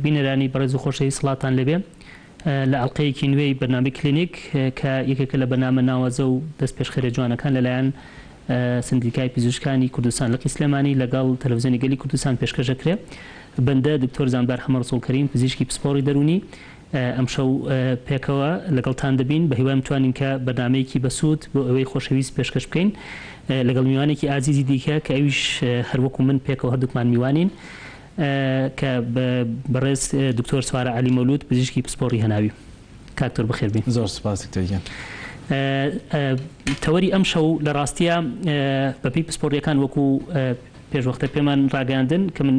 بینەرانی بەڕێز و خۆشەویست سڵاتان لێبێ لە ئەڵقەیەکی نوێی بەرنامەی کلینیک کە یەکێکە لە بەرنامە ناوازە و دەستپێشخەرە جوانەکان لەلایەن سندیکای پزیشکانی کوردستان لقی سلێمانی لەگەڵ تەلەفزیۆنی گەلی کوردستان پێشکەش ئەکرێ. بەندە دکتۆر زامدار حەمە ڕەسوڵ کەریم پزیشکی پسپۆڕی دەروونی ئەمشەو پێکەوە لەگەڵتان دەبین بە هیوایم توانین کە بەرنامەیەکی بەسوود بۆ ئێوەی خۆشەویست پێشکەش بکەین لەگەڵ میوانێکی ئازیزی دیکە کە ئەویش هەروەکو من پێکەوە هەردووکمان میوانین کە بەڕێز دکتۆر سوارە عەلی مەولود پزیشکی پسپۆڕی هەناوی. کاک تۆر بەخێر بێی. زۆر سوپاس دکتۆر گیان. تەوەری ئەمشەو لە ڕاستیا بەپێی پسپۆڕییەکان وەکو پێشوەختە پێمان ڕاگەیاندن کە من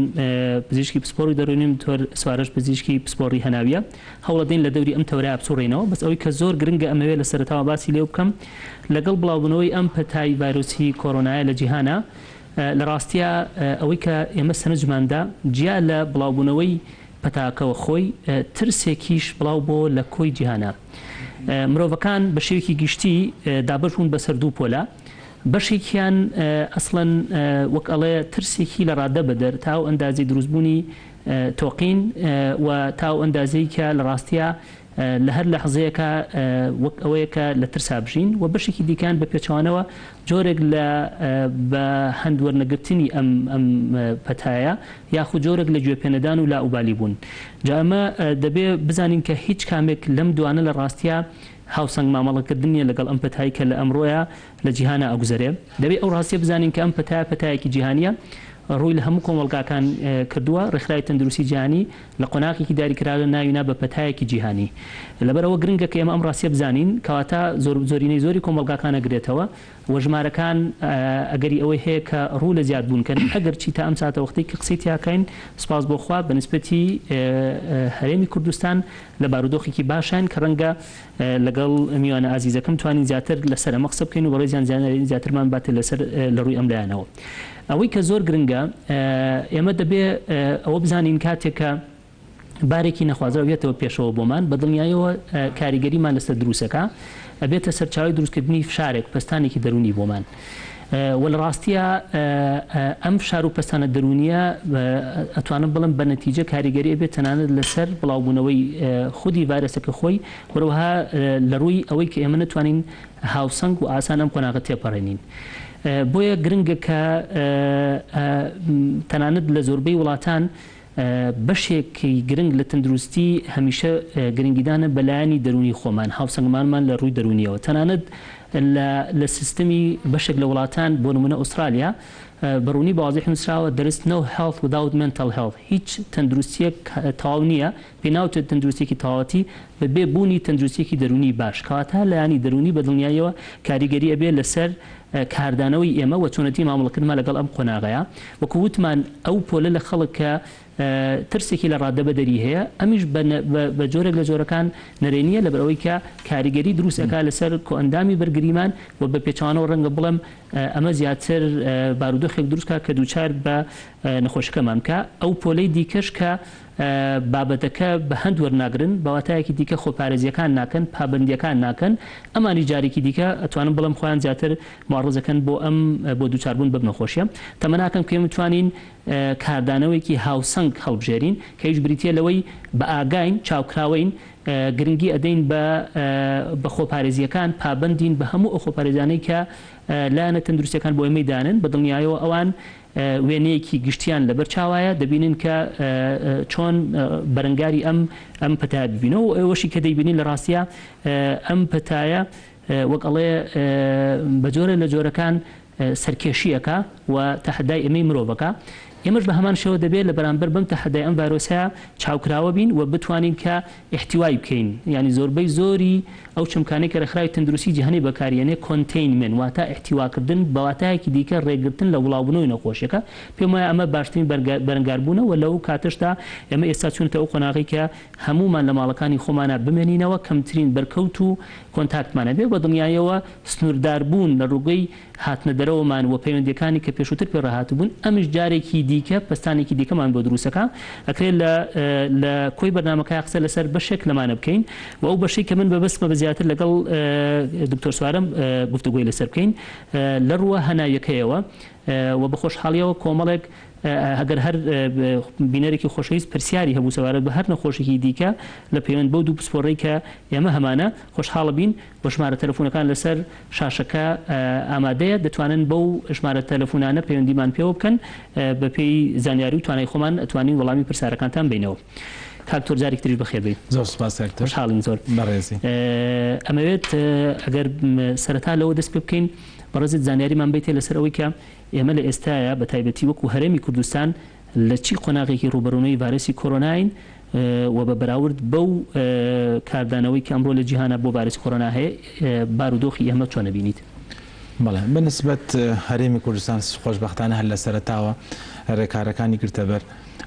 پزیشکی پسپۆڕی دەروونیم دکتۆر سوارەش پزیشکی پسپۆڕی هەناویە هەوڵەدەین لە دەوری ئەم تەوەرە بسوڕێینەوە بەس ئەوەی کە زۆر گرنگە ئەمەوێ لە سەرەتاوە باسی لێو بکەم لەگەڵ بڵاوبوونەوەی ئەم پەتای ڤایرۆسی کۆرۆنایە لە جیهانا لە ڕاستیا ئەوەی کە ئێمە سەرنجمان دا جیا لە بڵاوبوونەوەی پەتاکەوە خۆی ترسێکیش بڵاو بۆوە لە کۆی جیهانا. مرۆڤەکان بە شێوەیەکی گشتی دابەش بوون بەسەر دوو پۆلا، بەشێکیان ئەسڵەن وەک ئەڵێ ترسێکی لە ڕادە بەدەر تا ئەو ئەندازەی دروستبوونی تۆقین و تا ئەو ئەندازەی کە لە ڕاستیا لە هەر لەحزەیەکا وەک ئەوەیە کە لە ترسا بژین و بەشێکی دیکەیان بە پێچەوانەوە جۆرێک لە بە هەند وەرنەگرتنی ئەم ئەم پەتایە یاخود جۆرێک لە گوێ پێنەدان و لائوبالی بوون. جا ئەمە دەبێ بزانین کە هیچ کامێک لەم دوانە لە ڕاستیا هاوسەنگ مامەڵەکردن نیە لەگەڵ ئەم پەتای کە لە ئەمڕۆیا لە جیهانا ئەگوزەرێ. دەبێ ئەو ڕاستیە بزانین کە ئەم پەتایە پەتایەکی جیهانیە ڕووی لە هەموو کۆمەڵگاکان کردووە، ڕێکخراوی تەندروستی جیهانی لە قۆناغێکی دیاریکراودا ناوی نا بە پەتایەکی جیهانی. لەبەرئەوە گرنگە کە ئێمە ئەم ڕاستیە بزانین کەواتە زۆر زۆرینەی زۆری کۆمەڵگاکان ئەگرێتەوە و ژمارەکان ئەگەری ئەوەی هەیە کە ڕوو لە زیاد بوون کەن ئەگەرچی تا ئەم ساتەوەختەی کە قسەی تیاکەین سوپاس بۆ خوا بە نسبەتی هەرێمی کوردستان لە بارودۆخێکی باشاین کە ڕەنگە لەگەڵ میوانە ئازیزەکەم توانین زیاتر لەسەر ئەمە قسە بکەین و بەڕێزیان زیانیاری زیاترمان باتێ لەسەر لە ڕووی ئەم لایەنەوە. ئەوەی کە زۆر گرنگە ئێمە دەبێ ئەوە بزانین کاتێک کە بارێکی نەخوازراو یەتەوە پێشەوە بۆمان بە دڵنیایەوە کاریگەریمان لەسەر دروستەکە ئەبێتە سەرچاوەی دروستکردنی فشارێک پەستانێکی دەروونی بۆمان. و لە ڕاستیا ئەم فشار و پەستانە دەروونییە ئەتوانم بڵێم بە نەتیجە کاریگەری ئەبێت تەنانەت لەسەر بڵاوبوونەوەی خودی ڤایرەسەکە خۆی وەروەها لە ڕووی ئەوەی کە ئێمە نەتوانین هاوسەنگ و ئاسان ئەم قۆناغە تێپەڕێنین. بۆیە گرنگە کە تەنانەت لە زۆربەی وڵاتان بەشێکی گرنگ لە تەندروستی هەمیشە گرنگیدانە بە لایەنی دەروونی خۆمان، هاوسەنگمانمان لە ڕووی دەروونییەوە. تەنانەت لە لە سیستمی بەشێک لە وڵاتان بۆ نموونە ئوسترالیا بە ڕوونی بە وازیح نووسراوە There is no health without mental health هیچ تەندروستییەک تەواو نییە، پێی ناوترێت تەندروستییەکی تەواوەتی بە بێ بوونی تەندروستییەکی دەروونی باش. کەواتە لایەنی دەروونی بە دڵنیاییەوە کاریگەری ئەبێ لەسەر کاردانەوەی ئێمە و چۆنێتی مامەڵەکردنمان لەگەڵ ئەم قۆناغەیا. وەکو وتمان ئەو پۆلە لە خەڵک کە ترسێکی لە ڕادەبەدەری هەیە ئەمیش بە جۆرێک لە جۆرەکان نەرێنییە لەبەرئەوەی کە کاریگەری دروست ئەکا لەسەر کۆئەندامی بەرگریمان و بە پێچەوانەوە ڕەنگە بڵێم ئەمە زیاتر بارودۆخێک دروست کا کە دووچار بە نەخۆشەکەمان بکا. ئەو پۆلەی دیکەش کە بابەتەکە بە هەند وەرناگرن، بە واتایەکی دیکە خۆپارێزییەکان ناکەن، پابەندییەکان ناکەن، ئەمانیش جارێکی دیکە ئەتوانم بڵێم خۆیان زیاتر موعەڕەز ئەکەن بۆ ئەم بۆ دووچاربوون بەم نەخۆشییە. تەمەناکەم کە ئێمە بتوانین کاردانەوەیەکی هاوسەنگ هەڵبژێرین، کە ئەویش بریتییە لەوەی بە ئاگاین، چاوکراوەین، گرنگی ئەدەین بە بە خۆپارێزییەکان، پابەندین بە هەموو ئەو خۆپارێزیانەی کە لایەنە تەندروستییەکان بۆ ئێمەی دانن، بە دڵنیایەوە ئەوان وێنەیەکی گشتیان لەبەر چاوایە، دەبینن کە چۆن بەرەنگاری ئەم ئەم پەتایە ببینەوە و ئەوەشی کە دەیبینین لە ڕاستیا ئەم پەتایە وەک ئەڵێ بە جۆرێ لە جۆرەکان سەرکێشی ئەکا و تەحەدای ئێمەی مرۆڤ ئەکا. ئێمەش بە هەمان شێوە دەبێ لە بەرامبەر بەم تەحەدای ئەم ڤایرۆسەیا چاوکراوە بین و بتوانین کە ئیحتیوای بکەین یانی زۆربەی زۆری ئەو چەمکانەی کە ڕێکخراوی تەندروستی جیهانی بەکاریەنێ containment واتە ئیحتیواکردن بە واتایەکی دیکە ڕێگرتن لە بڵاوبوونەوەی نەخۆشیەکە پێم وایە ئەمە باشترین بەرەنگاربوونە و لەو کاتەشدا ئێمە ئێستا چوونەتە ئەو قۆناغەی کە هەموومان لە ماڵەکانی خۆمانا بمێنینەوە کەمترین بەرکەوت و کۆنتاکتمان هەبێ بە دڵنیاییەوە سنوورداربوون لە ڕووگەی هاتنە دەرەوەمان و پەیوەندیەکانی کە پێشووتر پێ ڕاهاتبوون ئەمیش جارێکی دیکە پەستانێکی دیکەمان بۆ دروست ئەکا ئەکرێ لە لە کۆی بەرنامەکە قسە لەسەر بەشێک لەمانە بکەین و ئەو بەشەی کە من مەبەستمە بە زیاتر لەگەڵ دکتۆر سوارەم گفتوگۆی لەسەر بکەین لە ڕووە هەناویەکەیەوە. و بە خۆشحاڵیەوە کۆمەڵێک ئەگەر هەر بینەرێکی خۆشەویست پرسیاری هەبوو سەبارەت بە هەر نەخۆشێکی دیکە لە پەیوەند بەو دوو پسپۆڕەی کە ئێمە هەمانە خۆشحاڵە بین و ژمارە تەلەفونەکان لەسەر شاشەکە ئامادەیە دەتوانن بەو ژمارە تەلەفونانە پەیوەندیمان پێوە بکەن بەپێی زانیاری و توانای خۆمان ئەتوانین وەڵامی پرسیارەکانتان بەینەوە. کاک تۆر جارێکی تریش بەخێر بێی. زۆر سوپاس کاک تۆر. خۆشحاڵین زۆر. بەڕێزی. ئەمەوێت ئەگەر سەرەتا لەوە دەست پێ بکەین بەڕێزت زانیاریمان بەیتێ لەسەر ئەوەی کە ئێمە لە ئێستایا بە تایبەتی وەکو هەرێمی کوردستان لە چی قۆناغێکی ڕووبەروونەوەی ڤایرۆسی کۆرۆناین و بە بەراورد بەو کاردانەوەی کە ئەمڕۆ لە جیهانا بۆ ڤایرۆسی کۆرۆنا هەیە بارودۆخی ئێمە چۆن ئەبینیت؟ بەڵێ بە نسبەت هەرێمی کوردستان خۆشبەختانە هەر لە سەرەتاوە رێکارەکانی گرتە بەر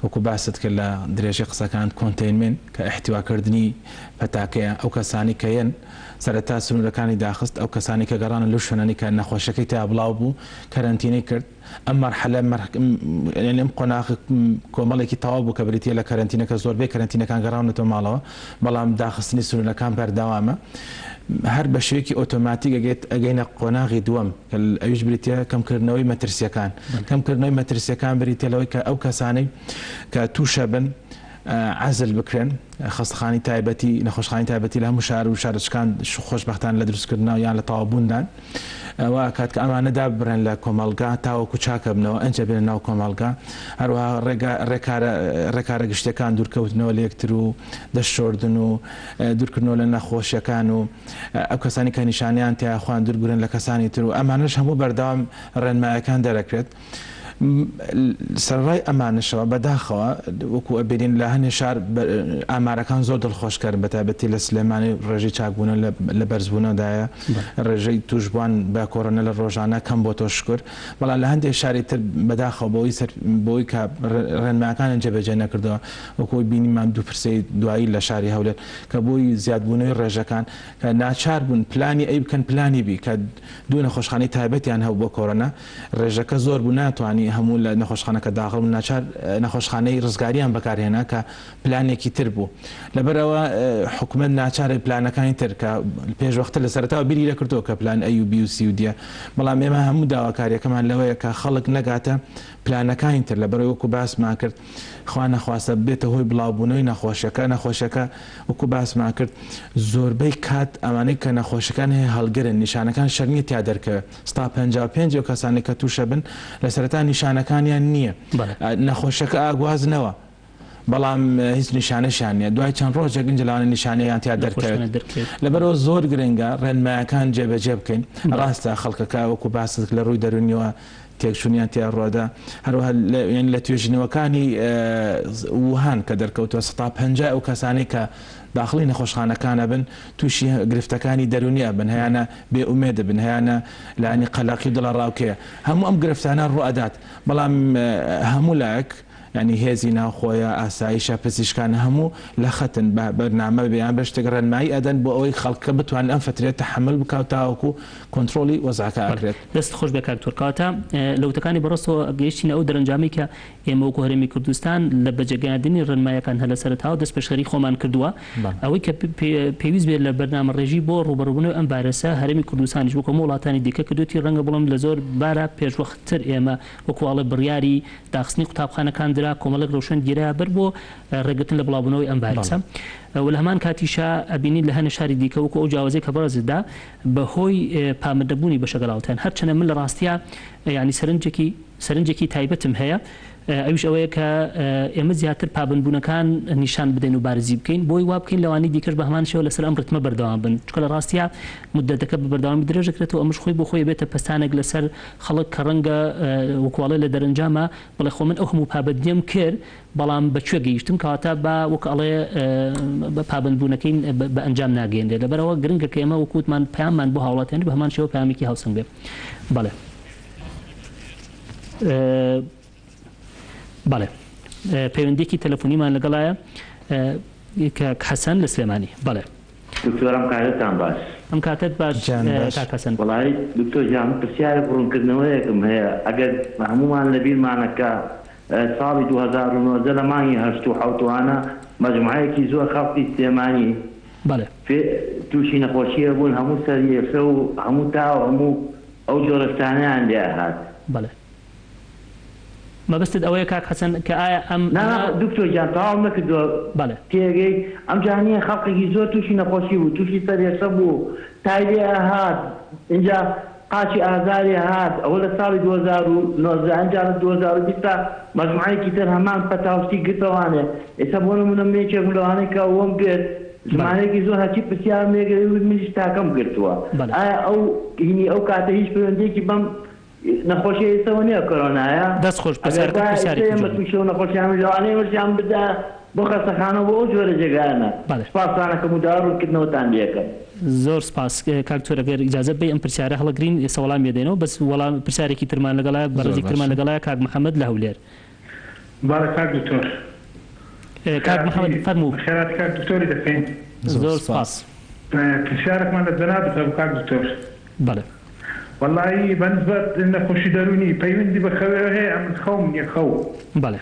وەکو باست کرد لە درێژەی قسەکانت containment کە ئیحتیواکردنی پەتاکەیە ئەو کەسانەی کە یەن سەرەتا سنوورەکانی داخست ئەو کەسانەی کە گەڕانە لەو شوێنانەی کە نەخۆشیەکەی تیا بڵاو بوو کەرەنتینەی کرد ئەم مەرحەلە یانی ئەم قۆناغ کۆمەڵێکی تەواو بوو کە بریتیە لە کەرەنتینە کە زۆربەی کەرەنتینەکان گەڕاونەتەوە ماڵەوە بەڵام داخستنی سنوورەکان بەردەوامە هەر بە شێوەیەکی ئۆتۆماتیک ئەگەیت ئەگەینە قۆناغی دووەم کە ئەویش بریتیە کەمکردنەوەی مەترسیەکان کەمکردنەوەی مەترسیەکان بریتیە لەوەی کە ئەو کەسانەی کە تووشە بن عەزل بکرێن خەستەخانەی تایبەتی، نەخۆشخانەی تایبەتی لە هەموو شار و شارۆچکان خۆشبەختانە لە دروستکردنەوە یان لە تەواوبووندان، وا ئەکات کە ئەمانە داببرێن لە کۆمەڵگا تاوەکو چاکەبنەوە ئەنجا بێنە ناو کۆمەڵگا، هەروەها ڕێگا ڕێکارە ڕێکارە گشتیەکان دوورکەوتنەوە لە یەکتر و دەست شۆردن و دوورکردنەوە لە نەخۆشیەکان و ئەو کەسانی کە نیشانەیان تیایە خۆیان دووربگرن لە کەسانی تر و ئەمانەش هەموو بەردەوام ڕێنمایەکان دەرەکرێت. سەرەڕای ئەمانەشەوە بەداخەوە وەکو ئەبینین لە هەنێ شار ئامارەکان زۆر دڵخۆشکەرن بەتایبەتی لە سلێمانی ڕێژەی چاکبوونەوە لە بەرزبوونەوەدایە ڕێژەی تووشبووان بە کۆرۆنا لە ڕۆژانە کەم بۆتەوە شکر بەڵام لە هەندێک شاری تر بەداخەوە بەوەی سەر بەوەی کە ڕێنمایەکانیان جێبەجێ نەکردەوە وەکو بینیمان دوو پرسەی دوایی لە شاری هەولێر کە بۆی زیادبوونەوەی ڕێژەکان کە ناچار بوون پلانی ئەی بکەن پلانی بی کە دوو نەخۆشخانەی تایبەتیان هەبوو بۆ کۆرۆنا ڕێژەکە زۆر بوو ناتوانی هەموو لە نەخۆشخانەکە داخڵ بن ناچار نەخۆشخانەی ڕزگاریان بەکارهێنا کە پلانێکی تر بوو لەبەرئەوە حکومەت ناچارە پلانەکانی تر کە پێش وەختە لە سەرەتاوە بیری لەکردەوە کە پلان ئەی و بی و سی و دیە بەڵام ئێمە هەموو داواکاریەکەمان لەوەیە کە خەڵک نەگاتە پلانەکانی تر لەبەرئەوەی وەکو باسمان کرد خوا نەخواستە ببێتە هۆی بڵاوبوونەوەی نەخۆشیەکە نەخۆشیەکە وەکو باسمان کرد زۆربەی کات ئەوانەی کە نەخۆشیەکان هەیە هەڵگرن نیشانەکان شەرت نیە تیا دەرکەوێت 55% ئەو کەسانەی کە تووشە بن لە سەرەتا نیشانەکانیان نییە نەخۆشیەکە ئاگوازنەوە بەڵام هیچ نیشانەشیان نییە دوای چەند ڕۆژێک ئینجا لەوانەیە نیشانەیان تیا دەرکەوێت لەبەرئەوە زۆر گرنگە ڕێنمایەکان جێبەجێ بکەین ڕاستە خەڵکەکە وەکو باست لە ڕووی دەروونیەوە تێکچوونیان تیا ڕوودا هەروەها لە توێژینەوەکانی ووهان کە دەرکەوتووە 50% ئەو کەسانەی کە داخڵی نەخۆشخانەکان ئەبن تووشی گرفتەکانی دەروونی ئەبن هەیانە بێ ئومێد ئەبن هەیانە لایەنی قەلەقی و دڵەڕاوکێ هەموو ئەم گرفتانە ڕووئەدات بەڵام هەموو لایەک یانی هێزی ناوخۆیە ئاسایشە پزیشکان هەموو لە خەتن بە بەرنامە بێ یان بە شتێک ڕێنمایی ئەدەن بۆ ئەوەی خەڵکە بتوانێت ئەم فەترەیە تەحەمول بکا و تاوەکو کۆنترۆڵی وەزعەکە ئەکرێت. دەستت خۆش بێ کاک تۆر. کەواتە لە وتەکانی بەڕێزتەوە گەیشتینە ئەو دەرەنجامەی کە ئێمە وەکو هەرێمی کوردستان لە بەجێگەیاندنی ڕێنماییەکان هەر لە سەرەتاوە دەستپێشخەری خۆمان کردووە. ئەوەی کە پێویست بێت لە بەرنامەڕێژی بۆ ڕووبەڕووبوونەوەی ئەم ڤایرەسە هەرێمی کوردستانیش وەکو هەموو وڵاتانی دیکە کردوویەتی ڕەنگە بڵێم لە زۆر بارا پێشوەختتر ئێمە وەکو ئەڵێ بڕیاری داخستنی قوتابخانەکان درا، کۆمەڵێک ڕێوشوێن گیرایە بەر بۆ ڕێگرتن لە بڵاوبوونەوەی ئەم ڤایرەسە و لە هەمان کاتیشا ئەبینین لە هەنێ شاری دیکە وەکو ئەو جیاوازیە کە بەڕێزت دا بە هۆی پابەندنەبوونی بەشە گەلاوتیان هەرچەنە من لە ڕاستیا یانی سەرنجێکی سەرنجێکی تایبەتم هەیە ئەویش ئەوەیە کە ئێمە زیاتر پابەندبوونەکان نیشان بدەین و بارزی بکەین بۆی وا بکەین لەوانی دیکەش بە هەمان شێوە لەسەر ئەم ڕتمە بەردەوام بن چونکە لە ڕاستیا مودەتەکە بە بەردەوامی درێژ دەکرێتەوە ئەمەش خۆی بۆ خۆی ئەبێتە پەستانێک لەسەر خەڵک کە ڕەنگە وەکو ئەڵێ لە دەرەنجاما بڵێ خۆ من ئەو هەموو پابەندیەم کرد بەڵام بە کوێ گەیشتم کەواتە با وەک ئەڵێ پابەندبوونەکەی بە ئەنجام ناگەیەنرێت لەبەرئەوە گرنگە کە ئێمە وەکو وتمان پەیاممان بۆ هاوڵاتیانیش بە هەمان شێوە پەیامێکی هاوسەنگ بێ بەڵێ بەڵێ پەیوەندیەکی تەلەفۆنیمان لەگەڵایە کاک حەسەن لە سلێمانی بەڵێ. دکتۆر ئەم کاتەتان باش. ئەم کاتەت باش گیان باش. کاک حەسەن. وەڵایی دکتۆر گیان من پرسیارێک و ڕوونکردنەوەیەکم هەیە ئەگەر هەموومان لە بیرمانە کە ساڵی 2019 لە مانگی هەشت و حەوت وانە مەجموعەیەکی زۆر خەڵکی سلێمانی بەڵێ. پێ تووشی نەخۆشی ئەبوون هەموو سەر یێشە و هەموو تا و هەموو ئەو جۆرە شتانەیان لێ ئەهات. بەڵێ. مەبەستت ئەوەیە کاک حەسەن کە ئایا ئەم نا نا ئەمە. دکتۆر گیان تەواوم نەکردووە بەڵێ. تێئەگەی ئەمجا نیە خەڵقێکی زۆر توشی نەخۆشی بوو توشی سەرئێشە بوو تای لێ ئەهات ئینجا قاچی ئازاری هات ئەوە لە ساڵی 2019 ئینجا لە 2020 تا مەجموعەیەکی تر هەمان پەتا و شتی گرتەوانێ ئێستا بۆ نمونە من یەکێکم لەوانەی کە ئەوەم گرت بەڵێ. ژمارەیەکی زۆر هەرچی پرسیارم لێ کرد وت منیش تاکەم گرتووە بەڵێ. ئایا ئەو هینی ئەو کاتە هیچ پەیوەندیەکی بەم نەخۆشی ئێستەوە نیە کۆرۆنایە دەست خۆش ئەگەر پرسیارەکەت بایە ئێستە پرسیارێکی ئێمە جوانە. توشی ئەو نەخۆشیانە لەوانەیە ئێمەشیان بدایە بۆ خەستەخانە بۆ ئەو جۆرە جێگایانە بەڵێ. سوپاستان ئەکەم و داوای ڕوونکردنەوەتان لێ ئەکەم. زۆر سپاس کاک دکتۆر ئەگەر ئیجازە بەی ئەم پرسیارە هەڵەگرین ئێستا وەڵامی ئەدەینەوە بەس وەڵام پرسیارێکی ترمان لەگەڵایە زۆر بەڕێزێکی ترمان باشە. لەگەڵایە کاک محمد لە هەولێر. بەڵێ کاک دکتۆر. کاک محمد خێرهاتی فەرموو. خێرهاتی کاک دکتۆری دەکەین. زۆر زۆر سپاس. سپاس. پرسیارێکمان لە جەنابت هەبوو کاک دکتۆر. بەڵێ. وەڵایی بە نسبەت نەخۆشی دەروونی پەیوەندی بە خەوێوە هەیە ئەمن خەوم نیە خەو. بەڵێ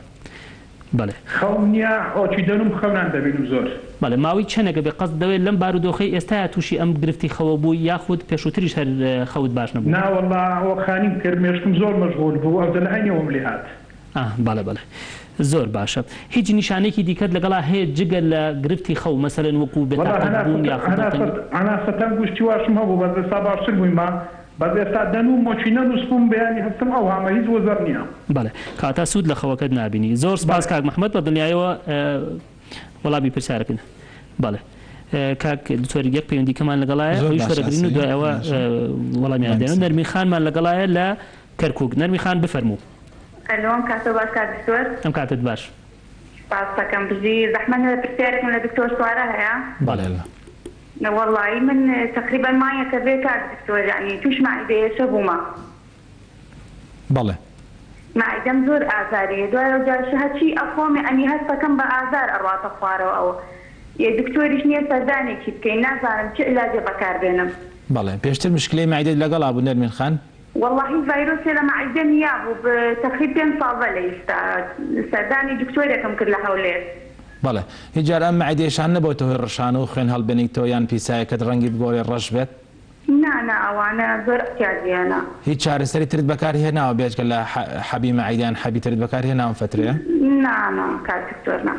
بەڵێ. خەوم نیە ئۆکی دەروم خەونان دەبینم زۆر. بەڵێ ماوەی چەنێکە بێ قەست دەوێت لەم بارودۆخەی ئێستایا توشی ئەم گرفتی خەوە بووی یاخود پێشووتریش هەر خەوت باش نەبوو؟ نا وەڵا وەک خانیم کرد مێشکم زۆر مەشغول بوو ئەوجە لە عەینەوەم لێ هات. ئاه بەڵێ بەڵێ زۆر باشە هیچ نیشانەیەکی دیکەت لەگەڵا هەیە جگە لە گرفتی خەو مەسەلەن وەکو وەڵا بێتاقەت بوون هەناسە یاخود هەناسە دڵتەنگی؟ هەناسە تەنگ و شتی واشم هەبوو بەس ئێستا باشتر بوویمە بەس ئێستا دەنووم مۆکی نەنووسبووم بەیانی هەستم ئەوهامە هیچ وەزەم نییە. بەڵێ کەواتە سوود لە خەوەکەت نابینی زۆر سپاس بەڵێ. کاک محمد بە دڵنیایەوە وەڵامی پرسیارەکەت بەڵێ کاک دکتۆر یەک پەیوەندی کەمان لەگەڵایە زۆر ئەویش باشە وەرەگرین و ئاسۆ دوای ئەوە باشە وەڵامیان وەڵامی دێنەوە سەر نەرمین خانمان لەگەڵایە لە کەرکوک نەرمی خان بفەرموو. ئەلۆ ئەم کاتەو باش کاک دکتۆر. ئەم کاتەت باش. سپاست دەکەم بژی زەحمەت نەبێ پرسیارێکم لە دکتۆر سوارە هەیە. بەڵێ. وەڵایی من تەقریبەن مانگێکە بێ کاک دکتۆر یانی توش مەعیدە ئێشە بوومە. بەڵێ. مەعیدەم زۆر ئازاری هەیە دوای ئەو جارش هەرچی ئەخۆم یانی هەستەکەم بە ئازار ئەڕواتە خوارەوە ئەوە یە دکتۆریش نیە سەردانێکی بکەین نازانم چ علاجێ بەکار بێنم. بەڵێ پێشتر مشکلەی مەعیدەت لەگەڵا بوو نەرمین خان؟ وەڵاهی ڤایرۆسێ لە مەعیدەم یابوو ب تەقریب پێنج ساڵ بە لە ئیستا سەردانی دکتۆرێکم کرد لە هەولێر. بەڵێ هیچ جار ئەم مەعیدەیشان نەبۆتە هۆی ڕشان و خوێن هەڵبێنیتەوە یان پیسایەکەت ڕەنگی بگۆڕێ ڕەش بێت؟ نا نا ئەوانە زۆر ئیعتیادیە نا. هیچ چارەسەری ترت بەکار هێناوە بێجگە لە حەبی مەعیدە یان حەبی ترت بەکار هێناوە ئەم فەترەیە؟ نا نا کاک دکتۆر نا.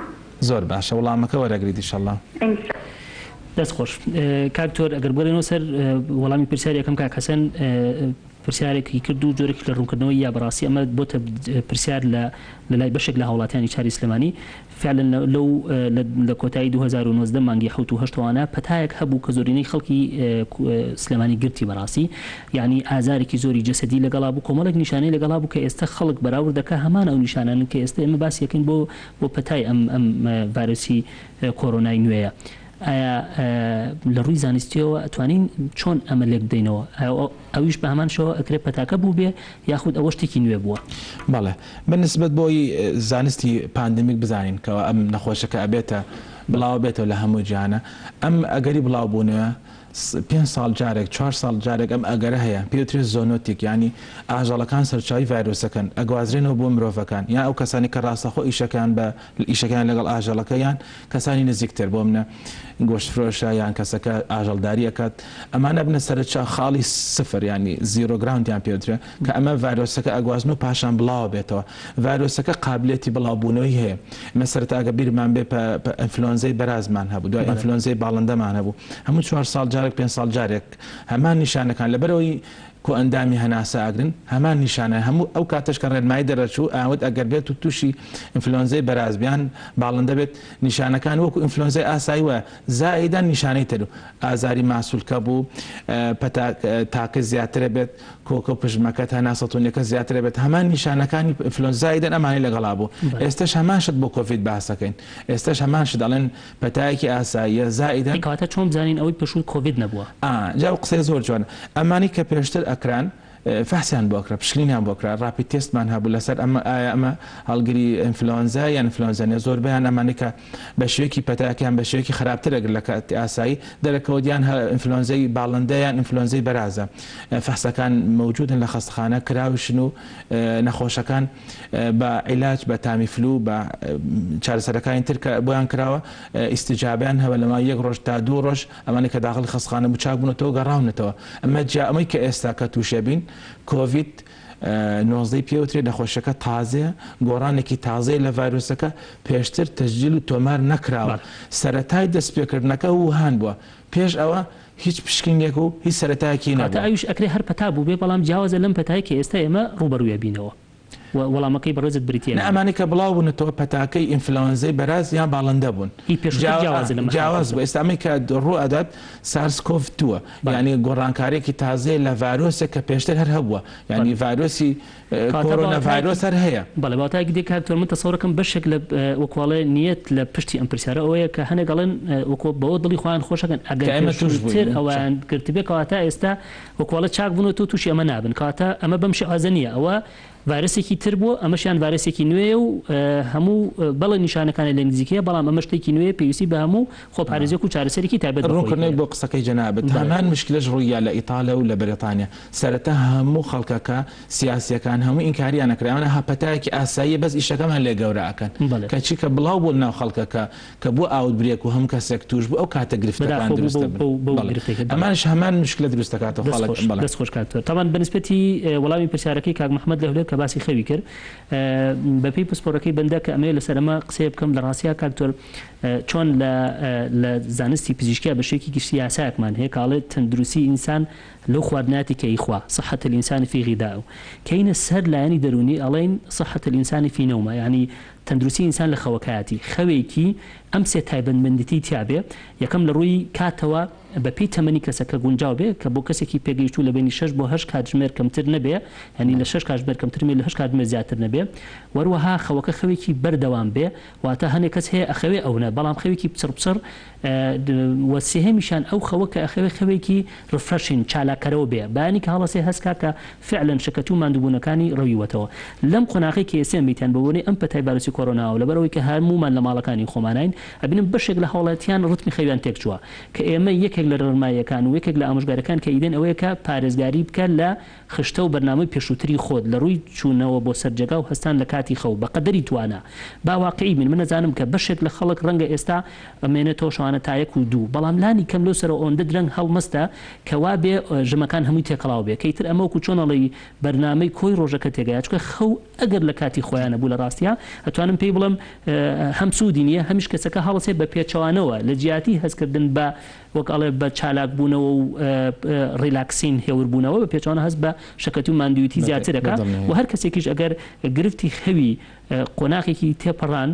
زۆر باشە وڵامەکە وەرەگریت ئیشەڵا. ان شاء. دەست خۆش کاک دکتۆر ئەگەر بگەڕێینەوە سەر وەڵامی پرسیاری یەکەم کاک حەسەن پرسیارێکی کرد و جۆرێکی لە ڕوونکردنەوەی یا بەڕاستی ئەمە بۆتە پرسیار لە لەلای بەشێک لە هاوڵاتیانی شاری سلێمانی فعلا لەو لە کۆتایی 2019 مانگی حەوت و هەشتەوانە پەتایەک هەبوو کە زۆرینەی خەڵکی سلێمانی گرتی بەڕاستی یعنی ئازارێکی زۆری جەسەدی لەگەڵا بوو کۆمەڵێک نیشانەی لەگەڵا بوو کە ئێستا خەڵک بەراورد دەکا هەمان ئەو نیشانانن کە ئێستا ئێمە باسی ئەکەین بۆ بۆ پەتای ئەم ئەم ڤایرۆسی کۆرۆنای نوێیە ئایا لە ڕووی زانستیەوە ئەتوانین چۆن ئەمە لێک بدەینەوە؟ ئەویش بە هەمان شێوە ئەکرێ پەتاکە بووبێ یاخود ئەوە شتێکی نوێ بووە؟ بەڵێ بە نسبەت بۆی زانستی pandemic بزانین کەوا ئەم نەخۆشەکە ئەبێتە بڵاوە بێتەوە لە هەموو جیهانە ئەم ئەگەری بڵاو بوونەوە پێنج ساڵ جارێک چوار ساڵ جارێک ئەم ئەگەرە هەیە پێی وترێت zoonotic یانی ئاژەڵەکان سەرچاوی ڤایرۆسەکەن ئەگوازرێنەوە بۆ مرۆڤەکان یان ئەو کەسانی کە ڕاستەخۆ ئیشەکەیان بە ئیشەکەیان لەگەڵ ئاژەڵەکە یان کەسانی نزیکتر بۆ منە گۆشتفرۆشە یان کەسەکە ئاژەڵداری ئەکات ئەمانە ئەبنە سەرچا خاڵی سفر یانی zero ground یان پێ وترێ کە ئەمە ڤایرۆسەکە ئەگوازن و پاشان بڵاوە بێتەوە ڤایرۆسەکە قابلێتی بڵاوبوونەوەی هەیە ئمە سەرەتا ئەگە بیرمان بێ پە پە ئینفلۆنزەی بەرازمان هەبوو دوای ئینفلۆنزەی باڵندەمان هەبوو هەموو چوار ساڵ جارێک پێنج ساڵ جارێک هەمان نیشانەکان لەبەرئەوەی کۆئەندامی هەناسە ئەگرن هەمان نیشانە هەموو ئەو کاتەش کە ڕێنمایی دەرەچوو ئەیانوت ئەگەر بێت و تووشی ئینفلۆنزەی بەراز یان باڵندە بێت نیشانەکان وەکو ئینفلۆنزای ئاسایی وایە زائیدەن نیشانەی تر ئازاری ماسولکە بوو پەتا تاکە زیاترە بێت کۆکە و پژمەکەت هەناسەتونیەکە زیاترە بێت هەمان نیشانەکانی ئینفلۆنزا زائیدەن ئەمانەی لەگەڵا بوو ئێستەش هەمان شت بۆ کۆڤید باسەکەین ئێستەش هەمان شت ئەڵێن پەتایەکی ئاساییە زائیدەن. ئەی کەواتە چۆن بزانین ئەوەی پێشوو کۆڤید نەبووە؟ ئا جا ئەو قسەیە زۆر جوانە ئەمانەی کە پێشتر ئەکران فەحسیان بۆ ئەکرا پشکنینیان بۆ ئەکرا rapid test مان هەبوو لەسەر ئەمە ئایا ئەمە هەڵگری ئینفلۆنزا یان ئینفلۆنزا نیە زۆربەیان ئەمانەی کە بە شێوەیەکی پەتاکەیان بە شێوەیەکی خراپتر ئەگر لە کاتی ئاسایی دەرەکەوت یان ئینفلۆنزای باڵندە یان ئینفلۆنزای بەرازە فەحسەکان مەوجودن لە خەستەخانە کراویشن و نەخۆشەکان بە عیلاج بە تامیفلو بە چارەسەرەکانی تر کە بۆیان کراوە ئیستیجابیان هەبە لە ماوەی یەک ڕۆژ تا دوو ڕۆژ ئەمانەی کە داخڵی خەستەخانە بوو چاک بوونەتەوە گەڕاونەتەوە ئەمە جیا ئەمەی کە ئێستا کە تووشێ بین کۆڤید. نۆزدەی پێوترێ نەخۆشیەکە تازەیە، گۆڕانێکی تازەیە لە ڤایرۆسەکە، پێشتر تەسجیل و تۆمار نەکراوە، سەرەتای دەستپێکردنەکە ووهان بووە، پێش ئەوە هیچ پشکنینێک و هیچ سەرەتایەکی کەواتە نەبووە. ئەویش ئەکرێ هەر پەتا بووبێ، بەڵام جیاوازە لەم پەتایەی کە ئێستا ئێمە ڕووبەڕووی ئەبینەوە. و وەڵامەکەی بەڕێزت بریتییە نا لەمە. ئەمانەی کە بڵاو بوونەتەوە پەتاکەی ئینفلەوەنزەی بەراز یان باڵندە بوون. هی پێشووتر جیاوازە لەمە جیاواز هاتووەتەوە. بوو. ئێستا ئەمەی کە ڕوو ئەدات سارس کۆڤ دووە. بەڵێ. یانی گۆڕانکارییەکی تازەیە لە ڤایرۆسێک کە پێشتر هەر هەبووە. بەڵێ. یانی ڤایرۆسی کەواتە بە کۆرۆنا واتایەکی ڤایرۆس هەر هەیە. بەڵێ بە واتایەکی دیکە کاک دکتۆر من تەسەورەکەم بەشێک لە وەکو ئەڵێ نیەت لە پشتی ئەم پرسیارە ئەوەیە کە هەنێک ئەڵێن وەکو بەوە دڵی خۆیان خۆشەکەن ئەگەر کە ئێمە تووش پێشووتر بووین. ئەوەیان گرتبێ کەواتە ئێستا وەکو ئەڵێ چاک بوونەتەوە تووشی ئەمە نابن کەواتە ئەمە بەم شێوازە نییە ئەوە ڤایرەسێکی تر بووە ئەمەشیان ڤایرەسێکی نوێیە و هەموو بەڵێ نیشانەکانی لە نزیکەیە بەڵام ئەمە شتێکی نوێیە پێویستی بە هەموو خۆپارێزیەک و چارەسەرێکی تایبەت بە خۆی ڕوونکردنەوەی هەیە. بۆ قسەکەی جەنابت، بەڵێ. هەمان مشکلەش ڕووییا لە ئیتاڵیا و لە بەریتانیا، سەرەتا هەموو خەڵکەکە، سیاسیەکان هەموو ئینکاریان ئەکرد، ئەوانە ها پەتایەکی ئاساییە بەس ئیشەکەمان لێ گەورە ئەکەن، بەڵێ. کەچی کە بڵاو بوو لەناو خەڵکەکە کە بووە outbreak و هەموو کەسێک تووش بوو ئەو کاتە گرفتەکان بەداخەوە بوو دروست بەو دەبن. بەو بەو بەڵێ. گرفتەکە. بەڵێ. ئەمانیش هەمان مشکلە دروست دەکاتەوە دەست خەڵک. خۆش. بەڵێ. دەست خۆش کاک دکتۆر. تەبعەن بە نسبەتی وەڵامی پرسیارەکەی کاک محمد لە هەولێر کە باسی خەوی کرد بە پێی پسپۆرەکەی بەندە کە ئەمەوێ لەسەر ئەمە قسەیە بکەم لە ڕاستیا کاک دکتۆر چۆن لە لە زانستی پزیشکیا بە شێوەیەکی گشتی یاسایەکمان هەیە کە ئەڵێ تەندروستی ئینسان لەو خواردناتی کە ئیخوا، صحة الانسان فی غذائه، کەینە سەر لایەنی دەروونی ئەڵێین، صحة الانسان فی نومە، یانی تەندروستی ئینسان لە خەوەکایەتی، خەوێکی ئەم سێ تایبەتمەندیی تیا بێ، یەکەم لە ڕووی کاتەوە بە پێی تەمەنی کەسەکە گونجاو بێ، کە بۆ کەسێکی پێگەیشتوو لە بەینی شەش بۆ هەشت کاتژمێر کەمتر نەبێ، یانی لە شەش کاتژمێر کەمتر نەبێ لە هەشت کاتژمێر زیاتر نەبێ، وەروەها خەوەکە خەوێکی بەردەوام بێ، واتە هەنێ کەس هەیە ئەخەوێ ئەونە بەڵام خەوێکی پچڕ پچڕ و سێهەمیشیان ئەو خەوە کە ئەخەوێ خەوێکی refreshing چالاککەرەوە بێ بەیانی کە هەڵەسێ هەست کا کە فعلەن شەکەتی و ماندووبوونەکانی ڕەویوەتەوە لەم قۆناغەی کە ئێستە ئەمەیتیان بە بۆنەی ئەم پەتای ڤایرۆسی کۆرۆناوە لەبەر ئەوەی کە هەموومان لە ماڵەکانی خۆماناین ئەبینم بەشێک لە هاوڵاتیان ڕتمی خەویان تێکچووە کە ئێمە یەکێک لە ڕێنماییەکان و یەکێک لە ئامۆژگاریەکان کە ئیدەین ئەوەیە کە پارێزگاری بکە لە خشتە و بەرنامەی پێشووتری خۆت لە ڕووی چوونەوە بۆ سەر جێگا و هەستان لە کاتی خەو بە قەدەری توانا. با واقیعی بین، من ئەزانم کە بەشێک لە خەڵک ڕەنگە ئێستا بمێنێتەوە شەوانە تا یەک و دوو، بەڵام لانی کەم لەو سەرەوە ئەوەندە درەنگ هەڵمەستە کە وا بێ ژەمەکان هەمووی تێکەڵاو بێ کە ئیتر ئەمە وەکوو چۆن ئەڵێی بەرنامەی کۆی ڕۆژەکە تێگەیا چونکە خەو ئەگەر لە کاتی خۆیا نەبوو لە ڕاستیا ئەتوانم پێی بڵێم هەم سوودی نییە هەمیش کەسەکە هەڵەسێ بە پێچەوانەوە لە جیاتی هەستکردن بە وەک ئەڵێ بە چالاک بوونەوە و relaxing هێور بوونەوە بە پێچەوانە هەست بە شەکەتی و ماندوویتی زیاتر ئەکا و هەر کەسێکیش ئەگەر گرفتی خەوی قۆناغێکی تێپەڕان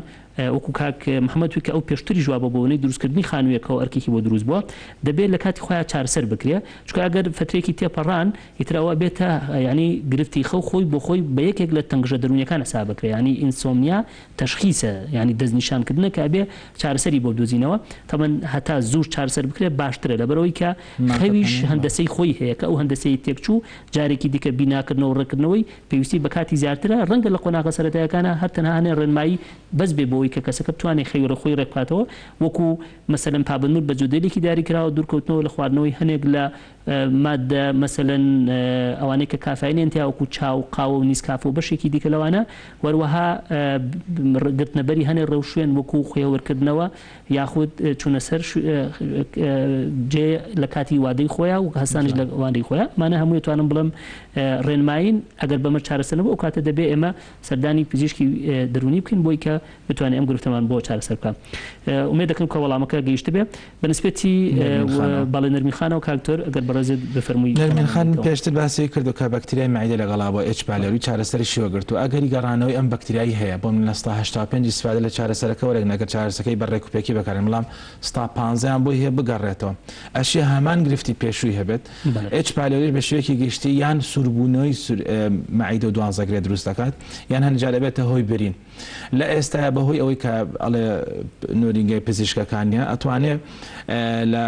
وەکو کاک محمد وی کە ئەو پێشتریش وا بە بۆنەی دروستکردنی خانوویەکەوە ئەرکێکی بۆ دروست بووە دەبێت لە کاتی خۆیا چارەسەر بکرێ چونکە ئەگەر فترێکی تێپەڕان ئیتر ئەوە بێتە یانی گرفتی خەو خۆی بۆ خۆی بە یەکێک لە تەنگژە دەروونیەکان حساب بکرێ یانی insomnia تەشخیسە یانی دەستنیشانکردنە کە ئەبێ چارەسەری بۆ بدۆزینەوە تەبەن هەتا زووش چارەسەر بکرێت باشترە لەبەرئەوەی کە خەویش هەندەسەی خۆی هەیە کە ئەو هەندەسەی تێکچوو جارێکی دیکە بیناکردنەوە و ڕێککردنەوەی پێویستی بە کاتی زیاترە ڕەنگە لە قۆناغە سەرەتایەکانا هەر تەنها هەنێ ڕێنمایی بەس بێ بۆوەی کە کەسەکە بتوانێ خەوی خۆی ڕێکبخاتەوە وەکو مەسەلەن پابەندبوون بە جەدوەلێکی دیاریکراوە دوورکەوتنەوە لە خواردنەوەی هەنێک لە ماددە مەسەلەن ئەوانەی کە کافاینیان تیا وەکو چا و قاوە و نیسکافە و بەشێکی دیکە لەوانە وەروەها گرتنەبەری هەنێ ڕێوشوێن وەکو خۆهێورکردنەوە یاخود چوونە سەر جێ لە کاتی وادەی خۆیا و هەستانیش لە وادەی خۆیا ئەمانە هەمووی توانم بڵێم ڕێنمایین ئەگەر بەمە چارەسەر نەبوو ئەو کاتە دەبێ ئێمە سەردانی پزیشکی دەروونی بکەین بۆی کە بتوانێت ئەم گرفتەمان بۆ چارەسەر بکا. ئومێد دەکەم کە وەڵامەکە گەیشتبێ. بە نسبەتی نەرمین خانەوە. بەڵێ نەرمین خانەوە کاک دکتۆر ئەگەر بەڕێزت بفەرمووی نەرمین وەڵامی خان بدەیتەوە. پێشتر باسی کردو کە بەکتریای مەعیدە لەگەڵا بووە H. pylori چارەسەریشی وەگرتووە ئەگەری گەڕانەوەی ئەم بەکتریایی هەیە بۆ من 85% ئیستفادە لە چارەسەرەکە وەرەگرن ئەگەر چارەسەکەی بە ڕێکوپێکی بەکارێن بەڵام ستا پانزەیان بۆی هەیە بگەڕێتەوە ئەشێ هەمان گرفتی پێشووی هەبێت بەڵێ. H. pylori بە شێوەیەکی گشتی یان سووربوونەوەی سوور مەعیدە و دوانزەگرێ دروست دەکات یان هەندێک جار ئەبێتە هۆی برین لە ئێستایا بەهۆی ئەوەی کە ئەڵێ نۆرینگەی پزیشکەکان نیە ئەتوانێ لە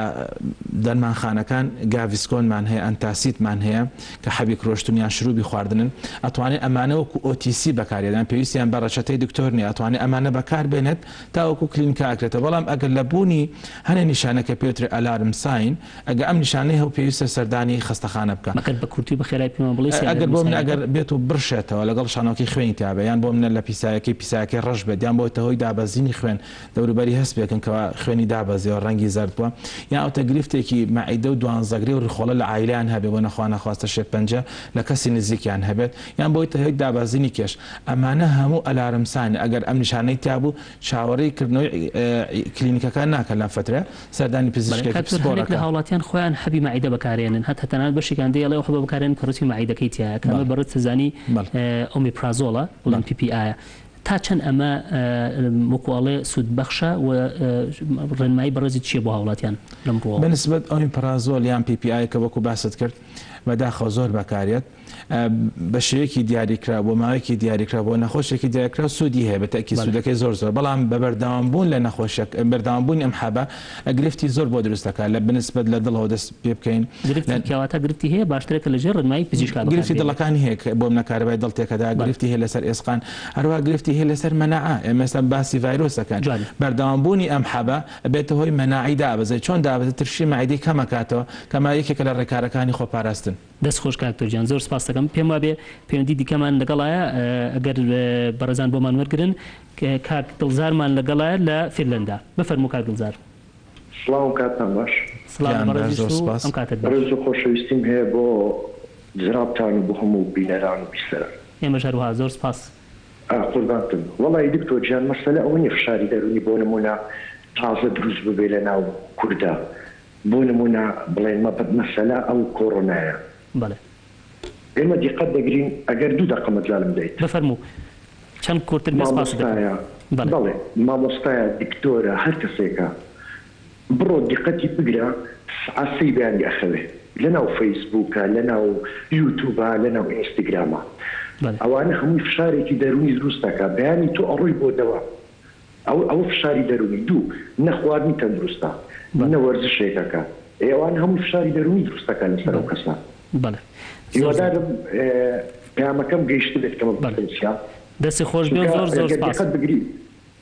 دەرمانخانەکان Gaviscon مان هەیە antacid مان هەیە کە حەبی کرۆشتن یان شروبی خواردنن ئەتوانێ ئەمانە وەکو OTC بەکارێنان پێویستیان بە ڕەچەتەی دکتۆر نیە ئەتوانێ ئەمانە بەکار بێنێت تاوەکو کلینکا ئەکرێتەوە بەڵام ئەگەر لە بوونی هەنێ نیشانە کە پێوترێ alarm sign ئەگەر ئەم نیشانەی هەبوو پێویستە سەردانی خەستەخانە بکا. مەگەر بە کورتی و بە خێرای پێمان بڵێی سیانەر ئەگەر بۆ منە نیسانەکە؟ ئەگەر بێت و بڕشێتەوە لەگەڵ شانۆکەی خوێنی تیا بێ یان بۆ منە لە پیسایەکەی پیسایەکەی ڕەش بێت یان بۆتە هۆی دابەزینی خوێن دەوروبەری هەست پێکەن کەوا خوێنی دابەزیوە ڕەنگی زەرد بووە یان ئەوتە گرفتێکی مەعیدە و دوانزەگرێ و. ڕیخۆڵە لە عایلەیان هەبێت بۆ نەخوانەخواستە شێرپەنجە لە کەسی نزیکیان هەبێت یان بۆیتە هۆی دابەزینی کێش ئەمانە هەموو alarm sign ە ئەگەر ئەم نیشانەی تیابوو چاوەڕێی کردنەوەی کلینیکەکان ناکەن لەم فەترەیە سەردانی بەڵێ پزیشکێکی کاک دکتۆر پسپۆڕ هەنێک لە ئەکا. هاوڵاتیان خۆیان حەبی مەعیدە بەکارێنن هەتا تەنانەت بەشێکیان دێ ئەڵێ ئەو حەبە بەکارێنن کە ڕیتمی مەعیدەکەی تیایە کە ئەمە بەڵێ بەڕێزت ئەزانی بەڵێ. ئۆمیپرازۆڵە بڵێن بەڵێ. PPI ە تا چەند ئەمە وەکو ئەڵێ سوود بەخشە و ڕێنمایی بەڕێزت چیە بۆ هاوڵاتیان لەم ڕووەوە؟ بە نسبەت ئۆمیپرازۆل یان PPI کە وەکو باست کرد بەداخەوە زۆر بەکارێت بە شێوەیەکی دیاریکراو بۆ ماوەیەکی دیاریکراو بۆ نەخۆشێکی دیاریکراو سوودی هەیە بە تەئکید سوودەکەی زۆر زۆر بەڵام بە بەردەوام بوون لە نەخۆشیەک بەردەوام بوونی ئەم حەبە گرفتی زۆر بۆ دروست دەکات لە بنسبەت لە دڵەوە دەست پێ بکەین گرفتی کەواتە گرفتی هەیە باشترە کە لە ژێر ڕێنمایی پزیشکا بەکار گرفتی بێنرێت. دڵەکانی هەیە کە بۆ منە کارەبای دڵ تێکەدا گرفتی هەیە لەسەر ئێسقان هەروەها گرفتی هەیە لەسەر مەناعە ئێمە ئێستا باسی ڤایرۆس دەکەن جوانە. بەردەوام بوونی ئەم حەبە ئەبێتە هۆی مەناعەی دابەزێت چۆن دابەزێت ترشی مەعیدەی کەم ئەکاتەوە کەمە یەکێکە لە ڕێکارەکانی خۆپاراستن. دەست خۆش کاک دکتۆر گیان زۆر سپاست دەکەم پێم وابێ پەیوەندی دیکەمان لەگەڵایە ئەگەر بەڕێزان بۆمان وەرگرن کاک دڵزارمان لەگەڵایە لە فیرلەندا بفەرموو کاک دڵزار. سڵاو کاتتان باش. سڵاو لە گیان باش بەڕێزیشت زۆر و سپاس. ئەم کاتەت باش. ڕێز و خۆشەویستیم هەیە بۆ جەنابتان و بۆ هەموو بینەران و بیسەران. ئێمەش هەروەها زۆر سپاس. ئا قوربانتم. وەڵایی دکتۆر گیان مەسەلە ئەوە نیە فشاری دەرونی بۆ نمونە تازە دروست ببێ لە ناو کوردا بۆ نمونە بڵێن مەسەلە ئەو کۆڕۆنایە. بەڵێ. ئێمە دیقەت دەگرین ئەگەر دوو دەقە مەجالم دەیت. بفەرموو چەند کورتتر بێ سپاست دەکەم. مامۆستایە بەڵێ. بەڵێ مامۆستایە دکتۆرە هەر کەسێکە بڕۆ دیقەتی بگرە سعات سێی بەیانی ئەخەوێ لەناو فەیسبووکە لەناو یوتوبە لەناو ئینستگرامە بەڵێ. ئەوانە هەمووی فشارێکی دەروونی دروست دەکا بەیانی تۆ ئەڕۆی بۆ دەوام ئەوە ئەوە فشاری دەروونی دوو نە خواردنی تەندروستە بەڵێ. نە وەرزشێک ئەکا ئێ ئەوانە هەمووی فشاری دەروونی دروست دەکا لەسەر ئەو بەڵێ کەسە بەڵێ زۆر زۆر. هیوادارم پەیامەکەم گەیشتبێت کە بەڵێ مەبەستم چیە دەستی خۆش بێ و چونکە زۆر زۆر گەر سپاس. دیقەت بگری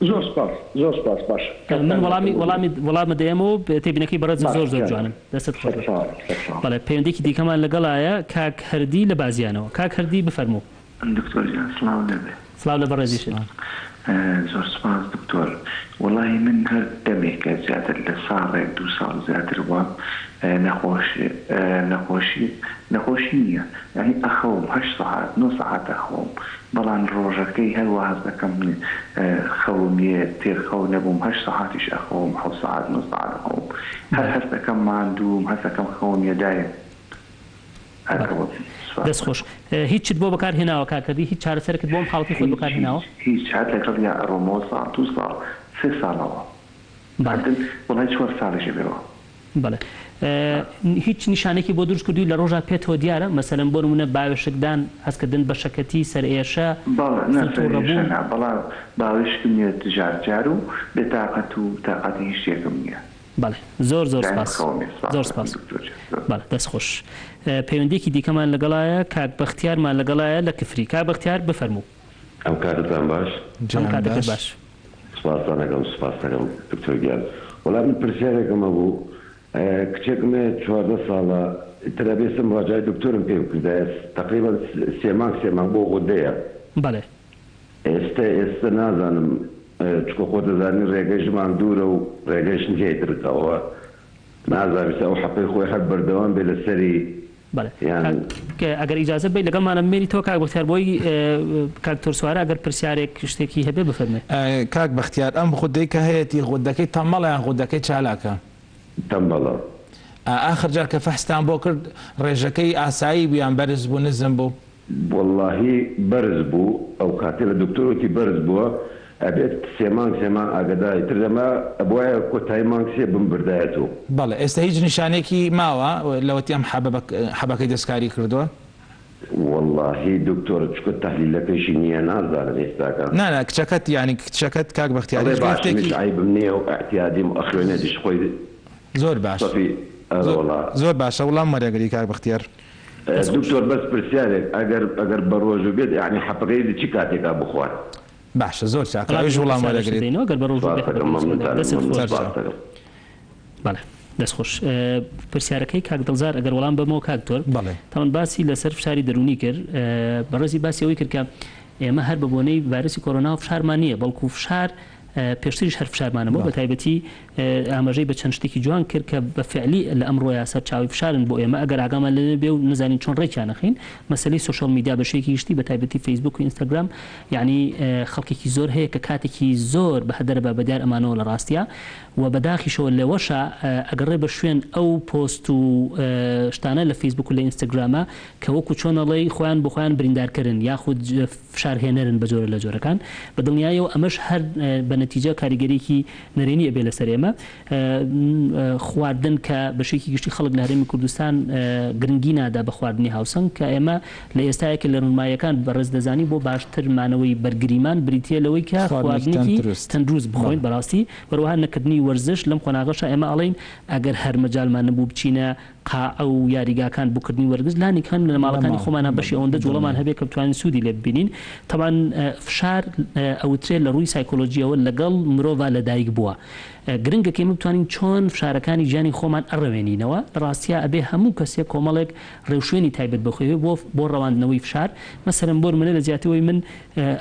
زۆر سپاس زۆر سپاس باشە من کاتتان وەڵامی باشە بۆ وەڵامی وەڵامت دەیەمەوە تێبینەکەی بەڕێزت باشە زۆر زۆر گیانە جوانن دەستت خۆش بێت. سەرچاوە سەرچاوە. بەڵێ پەیوەندیەکی دیکەمان لەگەڵایە کاک هەردی لە بازیانەوە کاک هەردی بفەرموو. دکتۆر گیان سڵاو لێبێ. سڵاو لە بەڕێزیشت. سڵاو. زۆر سوپاس دکتۆر وەڵاهی من هەر دەمێکە زیاتر لە ساڵێک دوو ساڵ زیاتر بووە نەخۆش نەخۆشی نەخۆشی نییە یانی ئەخەوم هەشت سەعات نۆ سەعات ئەخەوم بەڵام ڕۆژەکەی هەر وا هەست ئەکەم خەوم یێت تێر خەو نەبووم هەشت سەعاتیش ئەخەوم حەوت سەعات نۆ سەعات ئەخەوم هەر هەست ئەکەم ماندووم هەست ئەکەم خەوم یە دایم هەر بەڵێ ئەوە بوو سوپاس دەست خۆش دەکەم. هیچت بۆ بەکار هێناوە کاک هەردی هیچ چارەسەرێکت بۆ ئەم حاڵەتەی خۆت هیچ بەکار هیچ هێناوە؟ هیچ هەر لەگەڵیا ئەڕۆمەوە ساڵ دوو ساڵ سێ ساڵەوە بەڵێ. هەردن وەڵای چوار ساڵیش ئەبێەوە. بەڵێ هیچ نیشانەیەکی بۆ دروست کردووی لە ڕۆژا پێتەوە دیارە مەسەلەن بۆ نموونە باوێشکدان هەستکردن بە شەکەتی سەرئێشە بەڵێ نا سڵ سەرئێشە توڕەبوون؟ نا بەڵام باوێشکم یەت جار جار و بێتاقەت و تاقەتی هیچ شتێکم نیە. بەڵێ زۆر زۆر دایم سپاس خەوم یە سپاس زۆر دەکەم سپاس دکتۆر جان زۆر. بەڵێ دەست خۆش پەیوەندیەکی دیکەمان لەگەڵایە کاک بەختیارمان لەگەڵایە لە کفری کاک بەختیار بفەرموو. ئەم کاتەتان باش. ئەم گیان کاتەکەت باش. باش. سپاستان ئەکەم سپاست ئەکەم دکتۆر گیان وەڵا من پرسیارێکم هەبوو کچێکم هەیە 14 ساڵە ئیتر ئەبێ سم ڕاجای دکتۆرم پێ بکردایە تەقریبەن سێ مانگ سێ مانگ بۆ غودەیە بەڵێ. ئێستە ئێستە نازانم چکە خۆت دەزانی ڕێگەشمان دوورە و ڕێگەش نییە ئیتر ئەوە نازانم ئیستا ئەو حەپەی خۆی هەر بەردەوام بێ لەسەری بەڵێ یان. کاک ئەگەر ئیجازە بەی لەگەڵمانە بمێنیتەوە کاک بەختیار بۆی کاک دکتۆر سوارە ئەگەر پرسیارێک شتێکی هەبێ بفەرموێ. کاک بەختیار ئەم غودەی کە هەیەتی غودەکەی تەمەڵە یان غودەکەی چالاکە؟ تەمبەڵە. ئاخر جار کە فەحستان بۆ کرد ڕێژەکەی ئاسایی بوو یان بەرز بوو نزم بوو؟ وەڵاهی بەرز بوو ئەو کاتەی لە دکتۆر وتی بەرز بووە ئەبێت سێ مانگ سێ مانگ ئاگەداری تر دەما ئەبوایە کۆتایی مانگ سێ بمبردایەتۆ. بەڵێ ئێستا هیچ نیشانەیەکی ماوە لەوەتی ئەم حەبە بە حەبەکەی دەستکاری کردووە؟ وەڵاهی دکتۆر چونکە تەحلیلەکەیشی نیە نازانم ئێستاکە. نا نا کچەکەت یانی کچەکەت کاک بەختیار ئەڵێ هیچ باشم گرفتێکی. هیچ عەیبم نیە و ئیعتیادیم و ئەخوێنێتیش خۆی زۆر باش سەفی ئەرێ وەڵا. زۆر باشە وڵام وەرەگری کاک بەختیار. دەست خۆش. دکتۆر بەس پرسیارێک ئەگەر ئەگەر بەڕۆژوو بێت یەعنی حەپەکەی لە چ کاتێکا بخوات؟ باشە زۆر چاکە وەڵامی ئەویش ئەو وڵام پرسیارەشت وەرەگریت. دەینەوە گەر بەڕۆژوو بێ سپاستەکەم حەپەکەی چ کاتێک مەمنونتانم دەستت مەمنون خۆش بێ. سپاستەکەم. بەڵێ دەست خۆش پرسیارەکەی کاک دڵزار ئەگەر وەڵام بەمەوە کاک دکتۆر بەڵێ. تاوان باسی لەسەر فشاری دەروونی کرد بەڕێزی باسی ئەوەی کرد کە ئێمە هەر بە بۆنەی ڤایرۆسی کۆرۆناوە فشارمان نییە بەڵکو فشار پێشتریش هەر فشارمانە بۆ بە تایبەتی ئاماژەی بە چەند شتێکی جوان کرد کە بە فعلی لە ئەمڕۆیا سەرچاوەی فشارن بۆ ئێمە ئەگەر ئاگامان لێ نەبێ و نەزانین چۆن ڕێکیان ئەخەین مەسەلەی سۆشیال میدیا بە شێوەیەکی گشتی بە تایبەتی فەیسبوک و ئینستاگرام یانی خەڵکێکی زۆر هەیە کە کاتێکی زۆر بە هەدەرە بە بەدیار ئەمانەوە لە ڕاستیا و بەداخیشەوە لەوەشا ئەگەڕێ بە شوێن ئەو پۆست و شتانە لە فەیسبوک و لە ئینستاگراما کە وەکو چۆن ئەڵێی خۆیان بۆ خۆیان بریندارکەرن یاخود فشارهێنەرن بە جۆرە لە جۆرەکان بە دڵنیایەوە ئەمەش هەر بە نەتیجە کاریگەریەکی نەرێنی ئەبێ لەسەر ئێمە خواردن کە بە شێکی گشتی خەڵک لە هەرێمی کوردستان گرنگی نادا بە خواردنی هاوسەنگ کە ئێمە لە ئێستایەکە لە ڕێنماییەکان بەڕێز دەزانی بۆ باشتر مانەوەی بەرگریمان بریتیە لەوەی کە خواردنێکی خواردنێکی تەندروست تەندروست بخۆین بەڵێ. بەڕاستی وەروەها نەکردنی وەرزش لەم قۆناغەشا ئێمە ئەڵێین ئەگەر هەر مەجالمان نەبوو بچینە قاعە و یاریگاکان بۆ کردنی وەرزش لانی کەم لە لە ماڵەکانی ماڵ خۆمانا بەشی ئەوەندە جوڵەمان دڵنیام. هەبێ کە بتوانین سوودی لێ ببینین تەبعەن فشار ئەوترێ لە ڕووی سایکۆلۆجیەوە لەگەڵ مرۆڤا لەدایک بووە گرنگە کە ئێمە بتوانین چۆن فشارەکانی ژیانی خۆمان ئەڕەوێنینەوە لە ڕاستیا ئەبێ هەموو کەسێک کۆمەڵێک ڕێوشوێنی تایبەت بە خۆی هەبێ بۆ بۆ ڕەواندنەوەی فشار مەسەلەن بۆ نمونە لە جیاتی ئەوەی من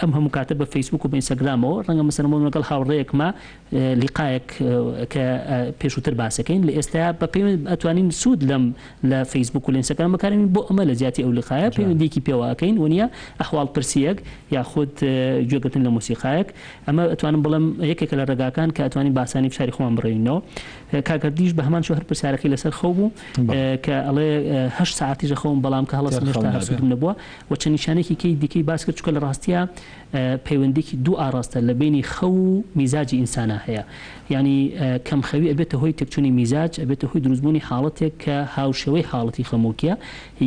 ئەم هەموو کاتە بە فەیسبوک و بە ئینستاگرامەوە ڕەنگە مەسەلەن بۆ نمونە لەگەڵ هاوڕێیەکما لیقایەک کە پێشووتر باسەکەین لە ئێستایا بە پەیوەند ئەتوانین سوود لەم لە فەیسبوک و لە ئینستاگرام بەکارێنین بۆ ئەمە لە جیاتی ئەو لیقایە جوان. پەیوەندیەکی پێوە ئەکەین وەنیە ئەحواڵ پرسیەک یاخود گوێگرتن لە مۆسیقایەک ئەمە ئەتوانم بڵێم یەکێکە لە ڕێگاکان کە ئەتوانین بە ئاسانی فشاری خۆمان بڕەوینەوە. کاک هەردیش بە هەمان شێوە هەر پرسیارەکەی لەسەر خەو بوو بەڵێ. کە ئەڵێ هەشت سەعاتیش ئەخەوم بەڵام کە تێر هەڵەسم خەو هێشتا هەر نابێ. سوودم نەبووە و چەند نیشانەیەکی کەی دیکەی باس کرد چونکە لە ڕاستیا پەیوەندیەکی دوو ئاڕاستە لە بەینی خەو و میزاجی ئینسانا هەیە یانی کەم خەوی ئەبێتە هۆی تێکچوونی میزاج ئەبێتە هۆی دروستبوونی حاڵەتێک کە هاوشێوەی حاڵەتی خەمۆکیە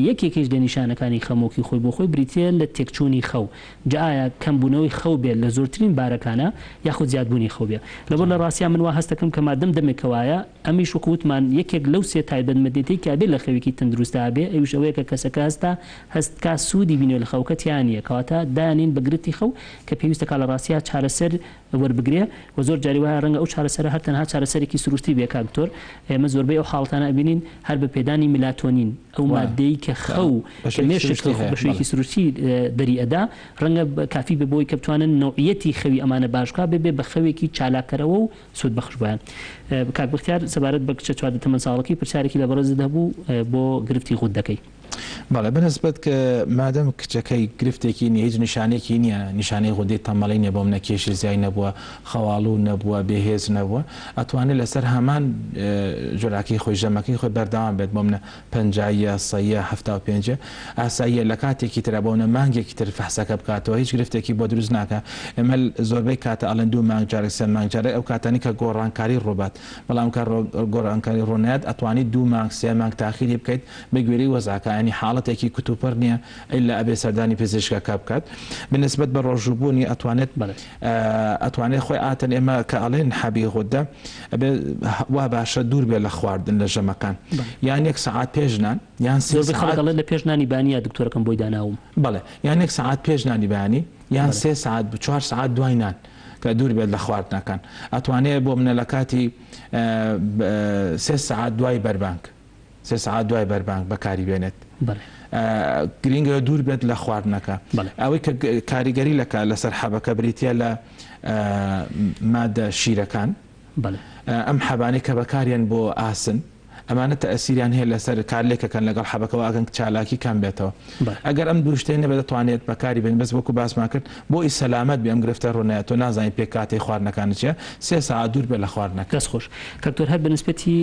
یەکێکیش لە نیشانەکانی خەمۆکی خۆی بۆ خۆی بریتیە لە تێکچوونی خەو جا ئایا کەم بوونەوەی خەو بێت لە زۆرترین بارەکانا یاخود زیادبوونی خەو بێ لەبەر لە ڕاستیا من وا هەستەکەم کە مادەم دەمێکە وایە ئەمیش وەکو وتمان یەکێک لەو سێ تایبەتمەندێتەی کە ئەبێ لە خەوێکی تەندروستا هەبێ ئەویش ئەوەیە کە کەسەکە هەستا هەست کا سوودی بینیوە لە خەوەکە تیا نییە کەواتە دانین بە گرفتی خەو کە پێویستە کا لە ڕاستیا چارەسەر وەربگرێ و زۆر جاری وایە ڕەنگە ئەو چارەسەرە هەر تەنها چارەسەرێکی سروشتی بێ کاک دکتۆر ئێمە زۆربەی ئەو حاڵەتانە ئەبینین هەر بە پێدانی میلاتۆنین ئەو وایە ماددەی کە کە خەو بە کە شێوەیەکی مێشک سروشتی هەیە بە شێوەیەکی بەڵێ. سروشتی دەری ئەدا ڕەنگە کافی بێ بۆی کە بتوانن نەوعیەتی خەوی ئەمانە باش بکا ببێ بە خەوێکی چالاککەرەوە و سوود بەخش بۆیان. کاک بەختیار سەبارەت بە کچە 14 تەمەن ساڵەکەی پرسیارێکی لە بەڕێزت هەبوو بۆ گرفتی غوددەکەی. بەڵێ بەنسبەت کە مادەم کچەکەی گرفتێکی نیە هیچ نیشانەیەکی نیە نیشانەی غودەی تەمەڵی نیە بۆ منە کێشی زیای نەبووە خەواڵوو نەبووە بێهێز نەبووە ئەتوانێت لەسەر هەمان جۆراکەی خۆی ژەمەکەی خۆی بەردەوام بێت بۆ منە پەنجاییە سەیە 75ە ئاساییە لە کاتێکی ترا بۆ منە مانگێکی تر فەحسەکە بکاتەوە هیچ گرفتێکی بۆ دروست ناکا ئێمە زۆربەی کاتە ئەڵێن دوو مانگ جارێک سێ مانگ جارێک ئەو کاتانەی کە گۆڕانکاری ڕووبات بەڵام کە گۆڕانکاری ڕوونایەت ئەتوانیت دوو مانگ سێ مانگ تاخیری بکەیت بە گوێرەی وەزعەکە یانی حاڵەتێکی کوتوپڕ نیە ئیلا ئەبێ سەردانی پزیشکەکە بکات بە نسبەت بە ڕۆژوو بوونی ئەتوانێت ئەتوانێت خۆی ئاتن ئێمە کە ئەڵێن حەبی غودە ئەبێ وا باشە دوور بێ لە خواردن لە ژەمەکان یان یەک سەعات پێش نان یان سێ زۆربەی خەڵک سەعات ئەڵێ لە پێش نانی بانیە دکتۆرەکەم بۆی داناوم. بەڵێ یان یەک سەعات پێش نانی بەیانی یان سێ سەعات چوار سەعات دوای نان کە دوور بێت لە خواردنەکان ئەتوانێ بۆ منە لە کاتی سێ سەعات دوای بەربانگ سێ سەعات دوای بەربانگ بەکاری بێنێت گرینگە دوور بێت لە خواردنەکە ئەوەی کە کاریگەری لەکە لەسەر حەبەکە بریتە لە مادە شیرەکان ئەم حەبانەی کە بەکاریان بۆ ئاسن ئەمانە تەئسیریان هەیە لەسەر کارلێکەکەن لەگەڵ حەبەکە وا ئەکەن چالاکی کەم بێتەوە ئەگەر ئەم دوو شتەی نەبێت دەتوانێت بەکاری بێنێت بەس وەکو باسمان کرد بۆ ئی سەلامەت بێ ئەم گرفتە ڕوونایە تۆ نازانی پێکهاتەی خواردنەکانت چیە سێ سەعات دوور بێت لە خواردنەکە. دەست خۆش کاک دکتۆر هەر بە نسبەتی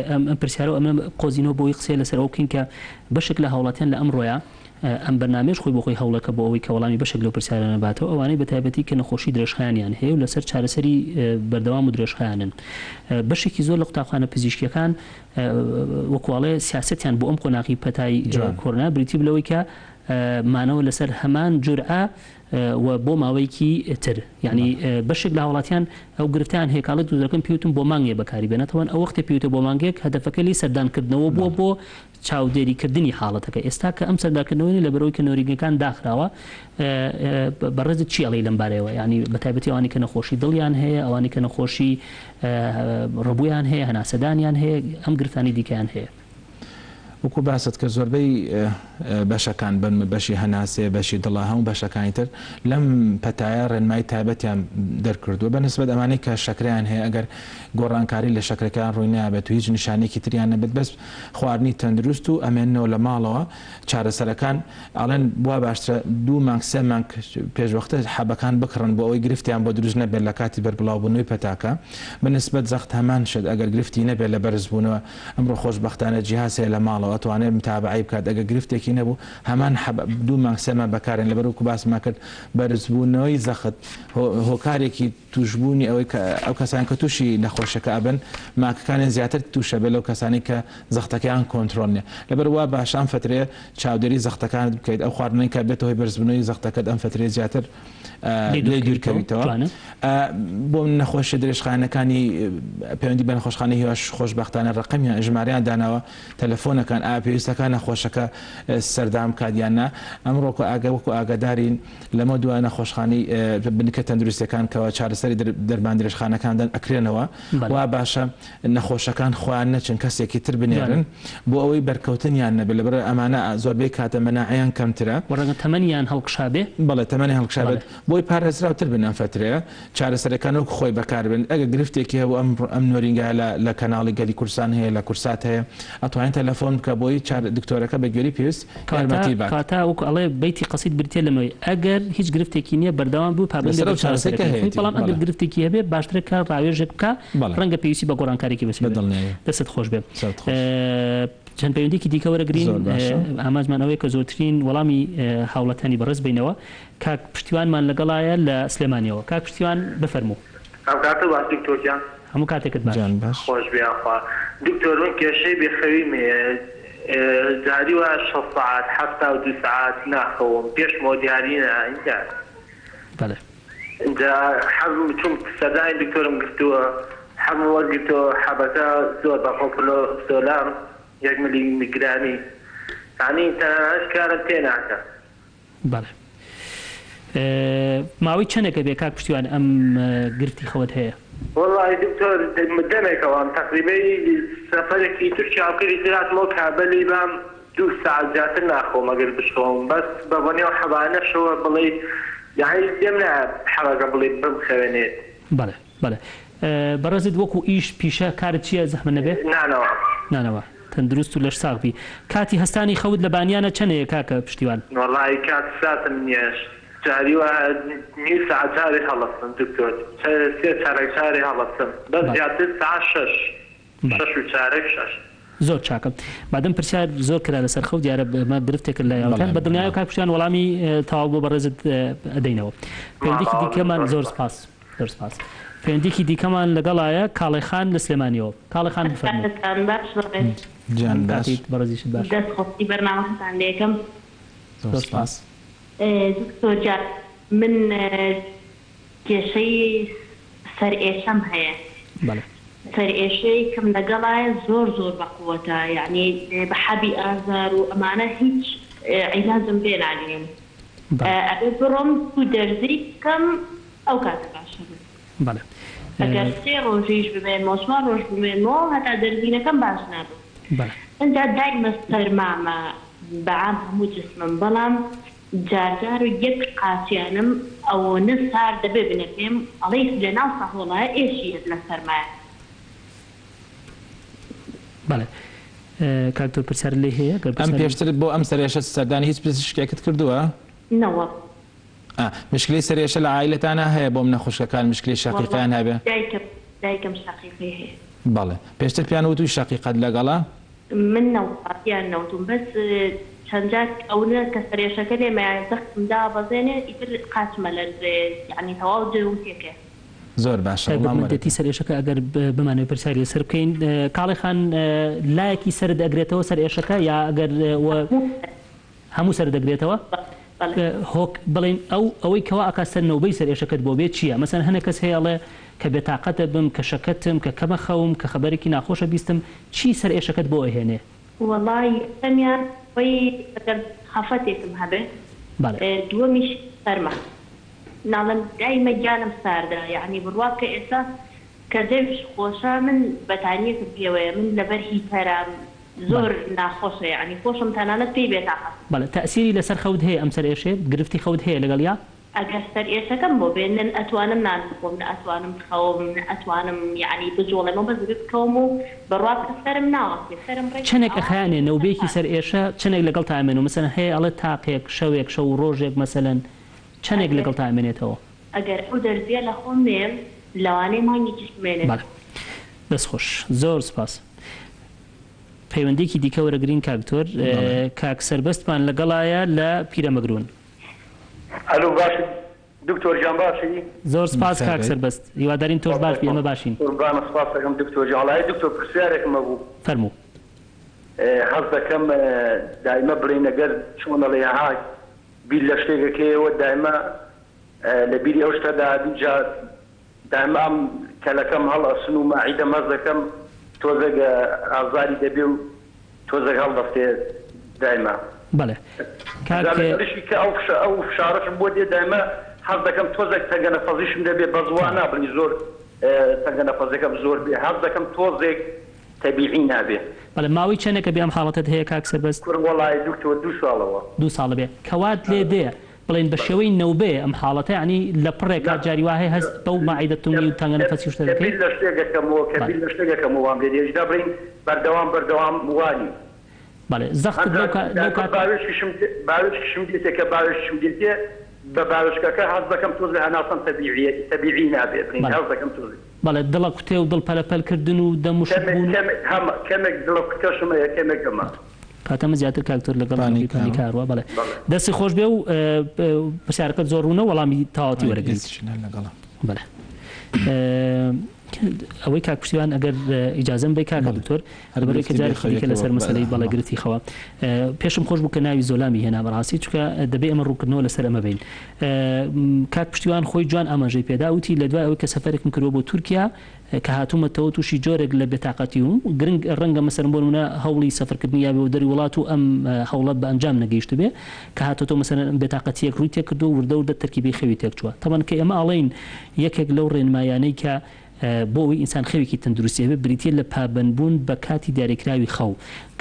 ئەم ئەم پرسیارەوە ئەمە قۆزینەوە بۆ ئەوەی قسەیە لەسەر ئەوە بکەین کە بەشێک لە هاوڵاتیان لە ئەمڕۆیا ئەم بەرنامەیەش خۆی بۆ خۆی هەوڵێکە بۆ ئەوەی کە وەڵامی بەشێک لەو پرسیارانە باتەوە ئەوانەی بە تایبەتی کە نەخۆشی درێژخایەنیان هەیە و لەسەر چارەسەری بەردەوام و درێژخایەنن بەشێکی زۆر لە قوتابخانە پزیشکیەکان وەکو ئەڵێ سیاسەتیان بۆ ئەم قۆناغی پەتای کۆرۆنا بریتی بوو لەوەی کە مانەوە لەسەر هەمان جورعە و بۆ ماوەیەکی تر یانی بەشێک لە هاوڵاتیان ئەو گرفتیان هەیە کاڵێ دوزەکەم پێوتم بۆ مانگێ بەکاری بێنە تەوان ئەو وەختێ پێوتە بۆ مانگێک هەدەفەکە لێی سەردان کردنەوە بووە بۆ چاودێری کردنی حاڵەتەکە ئێستا کە ئەم سەرداکردنەوەی نیە لەبەرئەوەی کە نۆرینگەکان داخراوە بەڕێزت چی ئەڵێی لەم بارەیەوە یانی بەتایبەتی ئەوانەی کە نەخۆشی دڵیان هەیە ئەوانەی کە نەخۆشی ڕەبوویان هەیە هەناسەدانیان هەیە ئەم گرفتانەی دیکەیان هەیە. وەکو باست کرد زۆربەی بەشەکان بن بەشی هەناسێ بەشی دڵە هەموو بەشەکانی تر لەم پەتایە ڕێنمایی تایبەتیان دەرکردووە بە نسبەت ئەمانەی کە شەکرەیان هەیە ئەگەر گۆڕانکاری لە شەکرەکەیان ڕووی نابێت و هیچ نیشانەیەکی تریان نەبێت بەس خواردنی تەندروست و ئەمێننەوە لە ماڵەوە چارەسەرەکان ئەڵێن وا باشترە دوو مانگ سێ مانگ پێشوەختە حەبەکان بکڕن بۆ ئەوەی گرفتیان بۆ دروست نەبێت لە کاتی بەربڵاوبوونەوەی پەتاکە بە نسبەت زەخت هەمان شت ئەگەر گرفتی نەبێت لە بەرزبوونەوە ئەمڕۆ خۆشبەختانە جیهاز هەیە لە ماڵەوە ئەتوانێت متابەعەی بکات ئەگەر گرفتێکی نەبوو هەمان حەب دوو مانگ سێ مانگ بەکارێن لەبەر وەکو باسمان کرد بەرزبوونەوەی زەخت هۆکارێکی تووشبوونی ئەوەی کە ئەو کەسان کە تووشی نەخۆشیەکە ئەبن ماکەکانیان زیاتر تووشەبێت لەو کەسانەی کە زەختەکەیان کۆنترۆل نیە لەبەر وا باشە ئەم فترەیە چاودێری زەختەکانت بکەیت ئەو خواردنەی کە بێتە هۆی بەرزبوونەوەی زەختەکەت ئەم فترەیە زیاتر لێی دوورکەویتەوە بۆ نەخۆشیە درێژخایەنەکانی پەیوەندی بە نەخۆشخانەی هیواش خۆشبەختانە ڕەقەمیان ژمارەیان داناوە تەلەفۆنەکان ئایا پێویستەکە نەخۆشەکە سەردان بکات یان نا ئەمڕۆ کە وەکو ئاگادارین لەمە دوا نەخۆشخانەی بنکە تەندروستیەکان کەوا چارەسەری دەرمان درێژخانەکان دەن ئەکرێنەوە وا باشە نەخۆشەکان خۆیان نەچن کەسێکی تر بنێرن بۆ ئەوەی بەرکەوتنیان نەبێت لەبەر ئەمانە زۆربەی کاتە مەناعەیان کەمترە. وە ڕەنگە تەمەنیان هەڵکشابێ. بەڵێ تەمەنیان هەڵکشابێت بۆی پارێزراوتر بن ئەم فەترەیە چارەسەرەکان وەک خۆی بەکاربێن ئەگەر گرفتێکی هەبوو ئەم ئەم نۆرینگایە لە لە کەناڵی گەلی کوردستان هەیە لە کورسات هەیە ئەتوانێت تەلەفۆن بکە بۆی چار دکتۆرەکە بە گوێرەی پێویست کەواتە یارمەتی بات. کەواتە وەکو ئەڵێ بەیتی قەسید بریتیە لەمەی ئەگەر هیچ گرفتێکی نیە بەردەوام بوو پابەند لەسەر بێ ئەو بە چارەسەری کە چارەسەرەکەی خۆی هەیەتی بەڵام ئەگەر بەڵێ. گرفتێکی هەبێ باشترە کە ڕاوێژێک بکا بەڵێ. ڕەنگە پێویستی بە گۆڕانکاریی بە بەسەر بێت. دڵنیایی. دەستت خۆش بێ. سەرت خۆش. چەند پەیوەندیەکی دیکە وەرەگرین زۆر باشە. ئامانجمان ئەوەیە کە زۆرترین وەڵامی هاوڵاتیانی بەڕێز بەینەوە. کاک پشتیوانمان لەگەڵایە لە سلێمانیەوە. کاک پشتیوان بفەرموو. ئەم کاتە باش دکتۆر گیان. هەموو کاتێکت باش. گیان باش. خۆش بێ یاخوا. دکتۆر من کێشەی بێ خەویم هەیە جاری وایە شەست سەعات 72 سەعات ناخەوم پێشمەوە دیاری نا ئینجا. بەڵێ. ئینجا حەبم چوم سەردانی دکتۆرم گرتووە حەبم وەرگرتەوە حەبەکە زۆر بە ڕۆپلۆسۆلام یەک ملی گرامی یانی تەنانەت کارم پێ ناکا. بەڵێ ماوەی چەنێکە بێ کاک پشتیوان ئەم گرفتی خەوت هەیە؟ وەڵاهی دکتۆر دەمێکە وام تەقریبەی سەفەرێکی تورکیاو کردی تر هاتمەوە کابلی بام دوو سەعات زیاتر ناخەوم ئەگەر بشخەوم بەس بە بۆنەی ئەو حەبانەشەوە بڵێی یانی لێم نایە حەبەکە بڵێی بمخەوێنێت. بەڵێ بەڵێ بەڕێزت وەکو ئیش پیشە کارت چیە زەحمەت نەبێ؟ نانەوا. نانەوا تەندروست و لەش ساغ بی. کاتی هەستانی خەوت لە بانیانە چەنەیە کاکە پشتیوان؟ وەڵاهی کات ساتم نیە جاری وایە نیو سەعات جارێ هەڵەستم دکتۆر سێ چارەک جارێ هەڵەستم بەس زیاتر سەعات شەش شەش و چارەک شەش. زۆر چاکە مادەم پرسیار زۆر کرا لەسەر خەو دیارە ئەمە گرفتێکە لای ئەوەکان بە دڵنیایەوە کاک پشتیوان وەڵامی تەواو بۆ بەڕێزت ئەدەینەوە پەیوەندیکی دیکەمان زۆر سپاس زۆر سپاس پەیوەندیکی دیکەمان لەگەڵایە کاڵێ خان لە سلێمانیەوە کاڵێ خان بفەرموو. کاتتان باش بەڕێز. گیان باش. کاتیت بەڕێزیشت باش. دەست خۆشی بەرنامەکەتان لێکەم. زۆر سپاس. دکتۆر گیان من کێشەی سەرئێشەم هەیە بەڵێ. سەرئێشەیەکم لەگەڵایە زۆر زۆر بەقوەتە یەعنی بە حەبی ئازار و ئەمانە هیچ عیلاجم پێ ناگرن بەڵێ. ئەبێ بڕۆم دوو دەرزی بکەم ئەو کاتە باشە بم. بەڵێ. ئەگەر سێ ڕۆژیش بمێنمەوە چوار ڕۆژ بمێنمەوە هەتا دەرزی نەکەم باش نابم. بەڵێ. ئینجا دایمە سەرمامە بەعام هەموو جسمم بەڵام جار جار و یەک قاچیانم ئەوەنە سارد دەبێ بنە پێم ئەڵێی لە ناو سەهۆڵایە ئێشی یەت لە سەرمایە. بەڵێ کاک دکتۆر پرسیارت لێی هەیە گەر ئەم پرسیاری. پێشتر بۆ ئەم سەرئێشە سەردانی هیچ پزیشکێکت کردووە؟ نەوەڵ. ئا مشکلەی سەرئێشە لە عایلەتانا هەیە بۆ منە خوشکەکان مشکلەی وەڵا شەقیقەیان هەبێ؟ دایکم دایکم شەقیقەی هەیە. بەڵێ پێشتر پێیان وتووی شەقیقەت لەگەڵە؟ من نەوەڵا پێیان نەوتوم بەس چەند جار ئەونە کە سەرێشەکە لێمەیە زەختم دابەزێنێ ئیتر قاچم ئەلەرزێ یەعنی تەواو جەوم تێکەیە. زۆر باشە وەڵام تایبەتمەندێتی وەرەگرە. سەرئێشەکە ئەگەر بمانەوێ پرسیاری لەسەر بکەین کاڵێ خان لایەکی سەرت ئەگرێتەوە سەرئێشەکە یا ئەگەر وە هەموو سەرت دەگرێتەوە؟ هۆک بڵێین ئەو ئەوەی کەوا ئەکا سەر نەوبەی سەرئێشەکەت بۆ بێ چییە؟ مەسەلەن هەنێ کەس هەیە ئەڵێ کە بێتاقەت ئەبم، کە شەکەتم، کە کەمە خەوم، کە خەبەرێکی ناخۆش ئەبیستم، چی سەرئێشەکەت بۆ ئەهێنێ؟ وەڵا یەکەمیان ئەوەی ئەگەر خەفەتێکم هەبێ، بەڵێ. دووەمیش سەرما. ناڵێم دایمە گیانم ساردە یەعنی بڕوا بکە ئێستا کە جەویش خۆشە من بەتانیەکم پێوەیە من لەبەر هیتەرام. زۆر ناخۆشە یەعنی خۆشم تەنانەت پێی بێتاقەتم. بەڵێ تەئسیری لەسەر خەوت هەیە ئەم سەرئێشەیە؟ گرفتی خەوت هەیە لەگەڵیا؟ ئەگەر سەرئێشەکەم بۆ بێ نە ئەتوانم نان بخۆم نە ئەتوانم بخەوم نە ئەتوانم یەعنی بجوڵێمەوە بەس دەبێ بکەوم و بڕوا بکە سەرم ناوەستێ سەرم ڕێک چەنێک ئاوا ئەخایەنێ نەوبەیەکی سەر سەرئێشە چەنێک لەگەڵتا ئەمێنەوە مەسەلەن هەیە ئەڵێ تاقێک شەوێک شەو و ڕۆژێک مەسەلەن چەنێک ئەگەر لەگەڵتا ئەمێنێتەوە؟ ئەگەر ئەو دەرزیە لە خۆم نێم لەوانەیە مانگێکیش بەڵێ بمێنێتەوە. دەست خۆش زۆر سوپاس. پەیوەندیەکی دیکە وەرەگرین کاک دکتۆر بەڵێ. کاک سەربەستمان لەگەڵایە لە پیرەمەگرون. ئەلو باشی دکتۆر گیان باشی؟ زۆر سپاس بەخێر کاک بێیت. سەربەست هیوادارین تۆش باش بی ئێمە باشین. قوربانت سپاست دەکەم دکتۆر گیان وەڵایی دکتۆر پرسیارێکم هەبوو. فەرموو. هەست دەکەم دایمە بڵێین ئەگەر چۆن ئەڵێ ها بیر لە شتێک ئەکەیەوە دایمە لە بیری ئەو شتەدا ئەبی جا دایمە ئەم کەلەکەم هەڵئەسن و مەعیدەم هەست دەکەم تۆزێک ئازاری دەبێ و تۆزێک هەڵدەستێ دایمە. بەڵێ کاک. جا لەگەڵیشی کە ئەو فشە ئەو فشارەشم بۆ دێ دایمە هەست دەکەم تۆزێک تەنگەنەفەزیشم دەبێ بەس وا نا بڵێی زۆر تەنگەنەفەزیەکەم زۆر بێ هەست دەکەم تۆزێک تەبیعی نابێ. بەڵێ ماوەی چەنێکە بێ ئەم حاڵەتەت هەیە کاک سەربەست؟ کورە وەڵایی دکتۆر دوو ساڵەوە. دوو ساڵە بێ کە وات لێ دێ بڵێین بە شێوەی نەوبەیە ئەم حاڵەتە یانی لە پڕێکا جاری وا هەیە هەست بەو مەعیدە تونگی و تەنگە نەفەسی و شتە کە دەکەی؟ بیر لە شتێک ئەکەمەوە کە بەڵێ. بیر لە شتێک ئەکەمەوە وام لێ دێ ئیجا بڵێین بەردەوام بەردەوام وا نیم. بەڵێ زەختت لەو هەندێک کا لەو جار کاتە. باوێشکیشم باوێشکیشم دێتێ کە باوێشکیشم دێتێ بە باوێشکەکە هەست دەکەم تۆزێ هەناسەم تەبیعیە تەبیعی نابێ بڵێین بەڵێ. هەست دەکەم تۆزێ. بەڵێ دڵە کوتێ و دڵ پەلە پەل کردن و دەم وشک کەمێک بوون و. کەمێک هەمە کەمێک دڵە کوتەشم هەیە کەمێک هەمە. کاتە من زیاتر کاک دکتۆر لەگەڵ پانیکە. پانیکە ئەڕوا بەڵێ بەڵێ. دەستی خۆش بێ و پرسیارەکەت زۆر ڕوونە وەڵامی تەواوەتی ئای وەرەگریت. ئێستیش هەر لەگەڵە. بەڵێ ئەوەی کاک پشتیوان ئەگەر ئیجازەم بەی کاکە بەڵێ. دکتۆر هەر لەبەرئەوەی کە گرفتی بێ جارێکی دیکە خەویەکە لەسەر وەک مەسەلەی بەڵێ بەڵێ. گرفتی خەوە پێشم خۆش بوو کە ناوی زۆلامی هێنا بەڕاستی چونکە دەبێ ئێمە ڕوونکردنەوە لەسەر ئەمە بین کاک پشتیوان خۆی جوان ئاماژەی پێدا وتی لە دوای ئەوەی کە سەفەرێکم کردووە بۆ تورکیا کە هاتوومەتەوە تووشی جۆرێک لە بێتاقەتی بووم، گرنگ ڕەنگە مەسەلەن بۆ نموونە هەوڵی سەفەرکردنی یابێ بۆ دەری وڵات و ئەم هەوڵە بە ئەنجام نەگەیشتبێ، کە هاتۆتەوە مەسەلەن ئەم بێتاقەتییەک ڕووی تێکردووە و وردە وردە تەرکیبەی خەوی تێکچووە. تەبعەن کە ئێمە ئەڵێین یەکێک لەو ڕێنمایانەی کە بۆ ئەوەی ئینسان خەوێکی تەندروستی هەبێ بریتییە لە پابەندبوون بە کاتی دیاریکراوی خەو.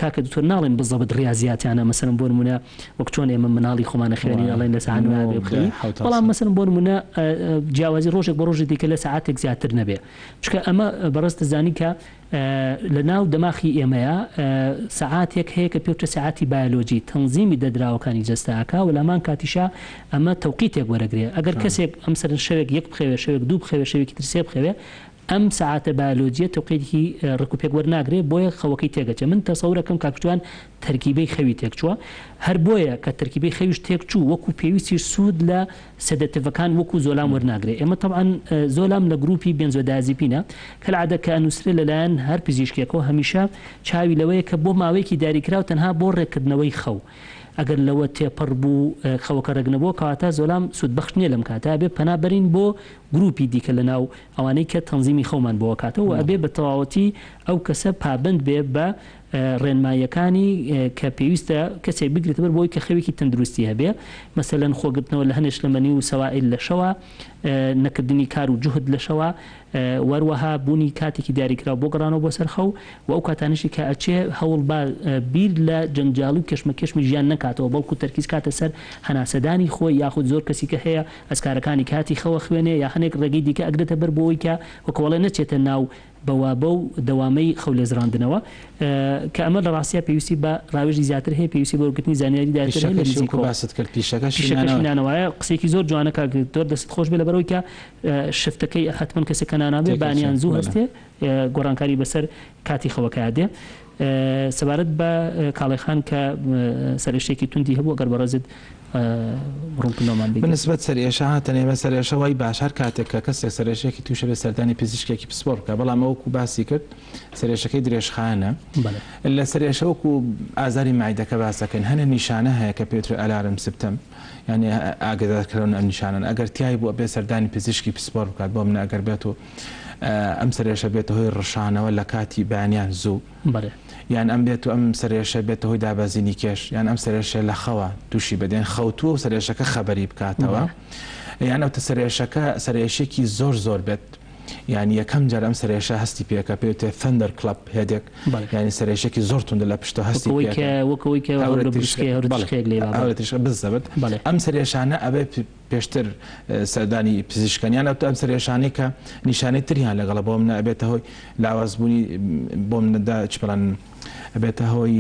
کاکە دکتۆر ناڵێم بزەبت ڕیازیاتیانە مەسەلەن بۆ نموونە وەک چۆن ئێمە مناڵی خۆمان ئەخوێنین ئەڵێن لە سەعات نۆ ئەبێ بخەوی بەڵام مەسەلەن بۆ نموونە جیاوازی ڕۆژێک بۆ ڕۆژی دیکە لە سەعاتێک زیاتر نەبێ چونکە ئەمە بەڕێزت دەزانی کە لە ناو دەماخی ئێمەیە سەعاتێک هەیە کە پێوترێ سەعاتی بایۆلۆجی تەنزیمی دەردراوەکانی جەستە ئەکا و لە هەمان کاتیشا ئەمە تەوقیتێک وەرەگرێ ئەگەر کەسێک ئەمسەرن شەوێک یەک بخەوێ شەوێک دوو بخەوێ شەوێکی تر سێ بخەوێ ئەم سەعاتە بایۆلۆجیە تەوقیتێکی ڕێکوپێک وەرناگرێ بۆیە خەوەکەی تێکەچێ من تەسەورەکەم کاک پشتیوان تەرکیبەی خەوی تێکچووە هەر بۆیە کە تەرکیبەی خەویش تێکچوو وەکو پێویستیش سوود لە sedative ەکان وەکو زۆلام وەرناگرێ ئێمە تەبعەن زۆلام لە گروپی benzodiazepine ە کەلعادە کە ئەنوسرێ لەلایەن هەر پزیشکێکەوە هەمیشە چاوی لەوەیە کە بۆ ماوەیەکی دیاریکراو تەنها بۆ ڕێککردنەوەی خەو ئەگەر لەوە تێپەڕ بوو خەوەکە ڕێک نەبووە کەواتە زۆلام سوودبەخش نییە لەم کاتە ئەبێ پەنا بەرین بۆ گروپی دیکە لەناو ئەوانەی کە تەنزیمی خەومان بۆ ئەکاتەوە و ئەبێ بە تەواوەتی ئەو کەسە پابەند بێ بە ڕێنماییەکانی کە پێویستە کەسێک بگرێتە بەر بۆی کە خەوێکی تەندروستی هەبێ مەسەلەن خۆگرتنەوە لە هەنێ شلەمەنی و سەوائیل لە شەوا نەکردنی کار و جوهد لە شەوا وەروەها بوونی کاتێکی دیاریکراو بۆ گەڕانەوە بۆ سەر خەو و ئەو کاتانەشی کە ئەچێ هەوڵ با بیر لە جەنجاڵی و کێشمەکێشمی ژیان نەکاتەوە بەڵکو تەرکیز کاتە سەر هەناسەدانی خۆی یاخود زۆر کەسی کە هەیە ئەزکارەکانی کاتی خەوە خوێنێ یا هەنێک ڕێگەی دیکە ئەگرێتە بەر بۆ ئەوەی کە وەکۆڵێ نەچێتە ناو بەوابە و دەوامەی خەولێزراندنەوە کە ئەمە لە ڕاستیا پێویستی بە ڕاوێژی زیاتر هەیە پێویستی بە وەرگرتنی زانیاری زیاتر هەیە لە پیشەکەشی وەکو نزیکەوە. باست کرد پیشەکەشی پیشەکەشی نانەوایە. نانەوایە قسەیەکی زۆر جوانە کاک دکتۆر دەستت خۆش بێ لەبەرئەوەی کە شفتەکەی حەتمەن کەسێک کە نانابێ تێکەچێ بانیان زوو بەڵێ. هەستێ گۆڕانکاری بەسەر کاتی خەوەکەیا دێ. سەبارەت بە کاڵێ خان کە سەرئێشەیەکی توندی هەبوو ئەگەر بەڕێزت ڕوونکردنەوەمان بە بیت. نسبەت سەرئێشە هاتە نێمە سەرئێشە وای باش هەر کاتێک کە کەسێک سەرئێشەیەکی تووشە بێت سەردانی پزیشکێکی پسپۆڕ بکات بەڵام ئەو وەکوو باسی کرد سەرئێشەکەی درێژخایەنە بەڵێ. لە سەرئێشە وەکوو ئازاری مەعیدەکە باس دەکەین هەنێ نیشانە هەیە کە پێوترێ alarm symptom یانی ئاگادارکەرەوەن ئەم نیشانەن ئەگەر تیای بوو ئەبێ سەردانی پزیشکی پسپۆڕ بکات بۆ منە ئەگەر بێت و ئەم سەرئێشە بێتە هۆی ڕشانەوە لە کاتی بەیانیان زوو بەڵێ. یان ئەم بێت و ئەم سەرئێشە بێتە هۆی دابەزینی کێش یان ئەم سەرئێشە لە خەوە تووشی بێت یان خەوتووە و سەرئێشەکە خەبەری بکاتەوە بەڵێ. یان ئەو سەرئێشەکە سەرئێشێکی زۆر زۆر بێت. یانی یەکەم جار ئەم سەرئێشە هەستی پێکا پێی وترێ thunderclap headache یانی سەرئێشەکی زۆر توندە لە پشتەوە هەستی پێکا وەک ئەوەی کە هەورە بروسکەیە هەورە تریشقەیەک لێی بابا هەورە تریشقە بالضبط ئەم سەرئێشانە ئەبێ پێشتر سەردانی پزیشکەن یان ئەم سەرئێشانەی کە نیشانەی تریان لەگەڵە بۆ منە ئەبێتە هۆی لاوازبوونی بۆ منەدا چ بڵێن ئەبێتە هۆی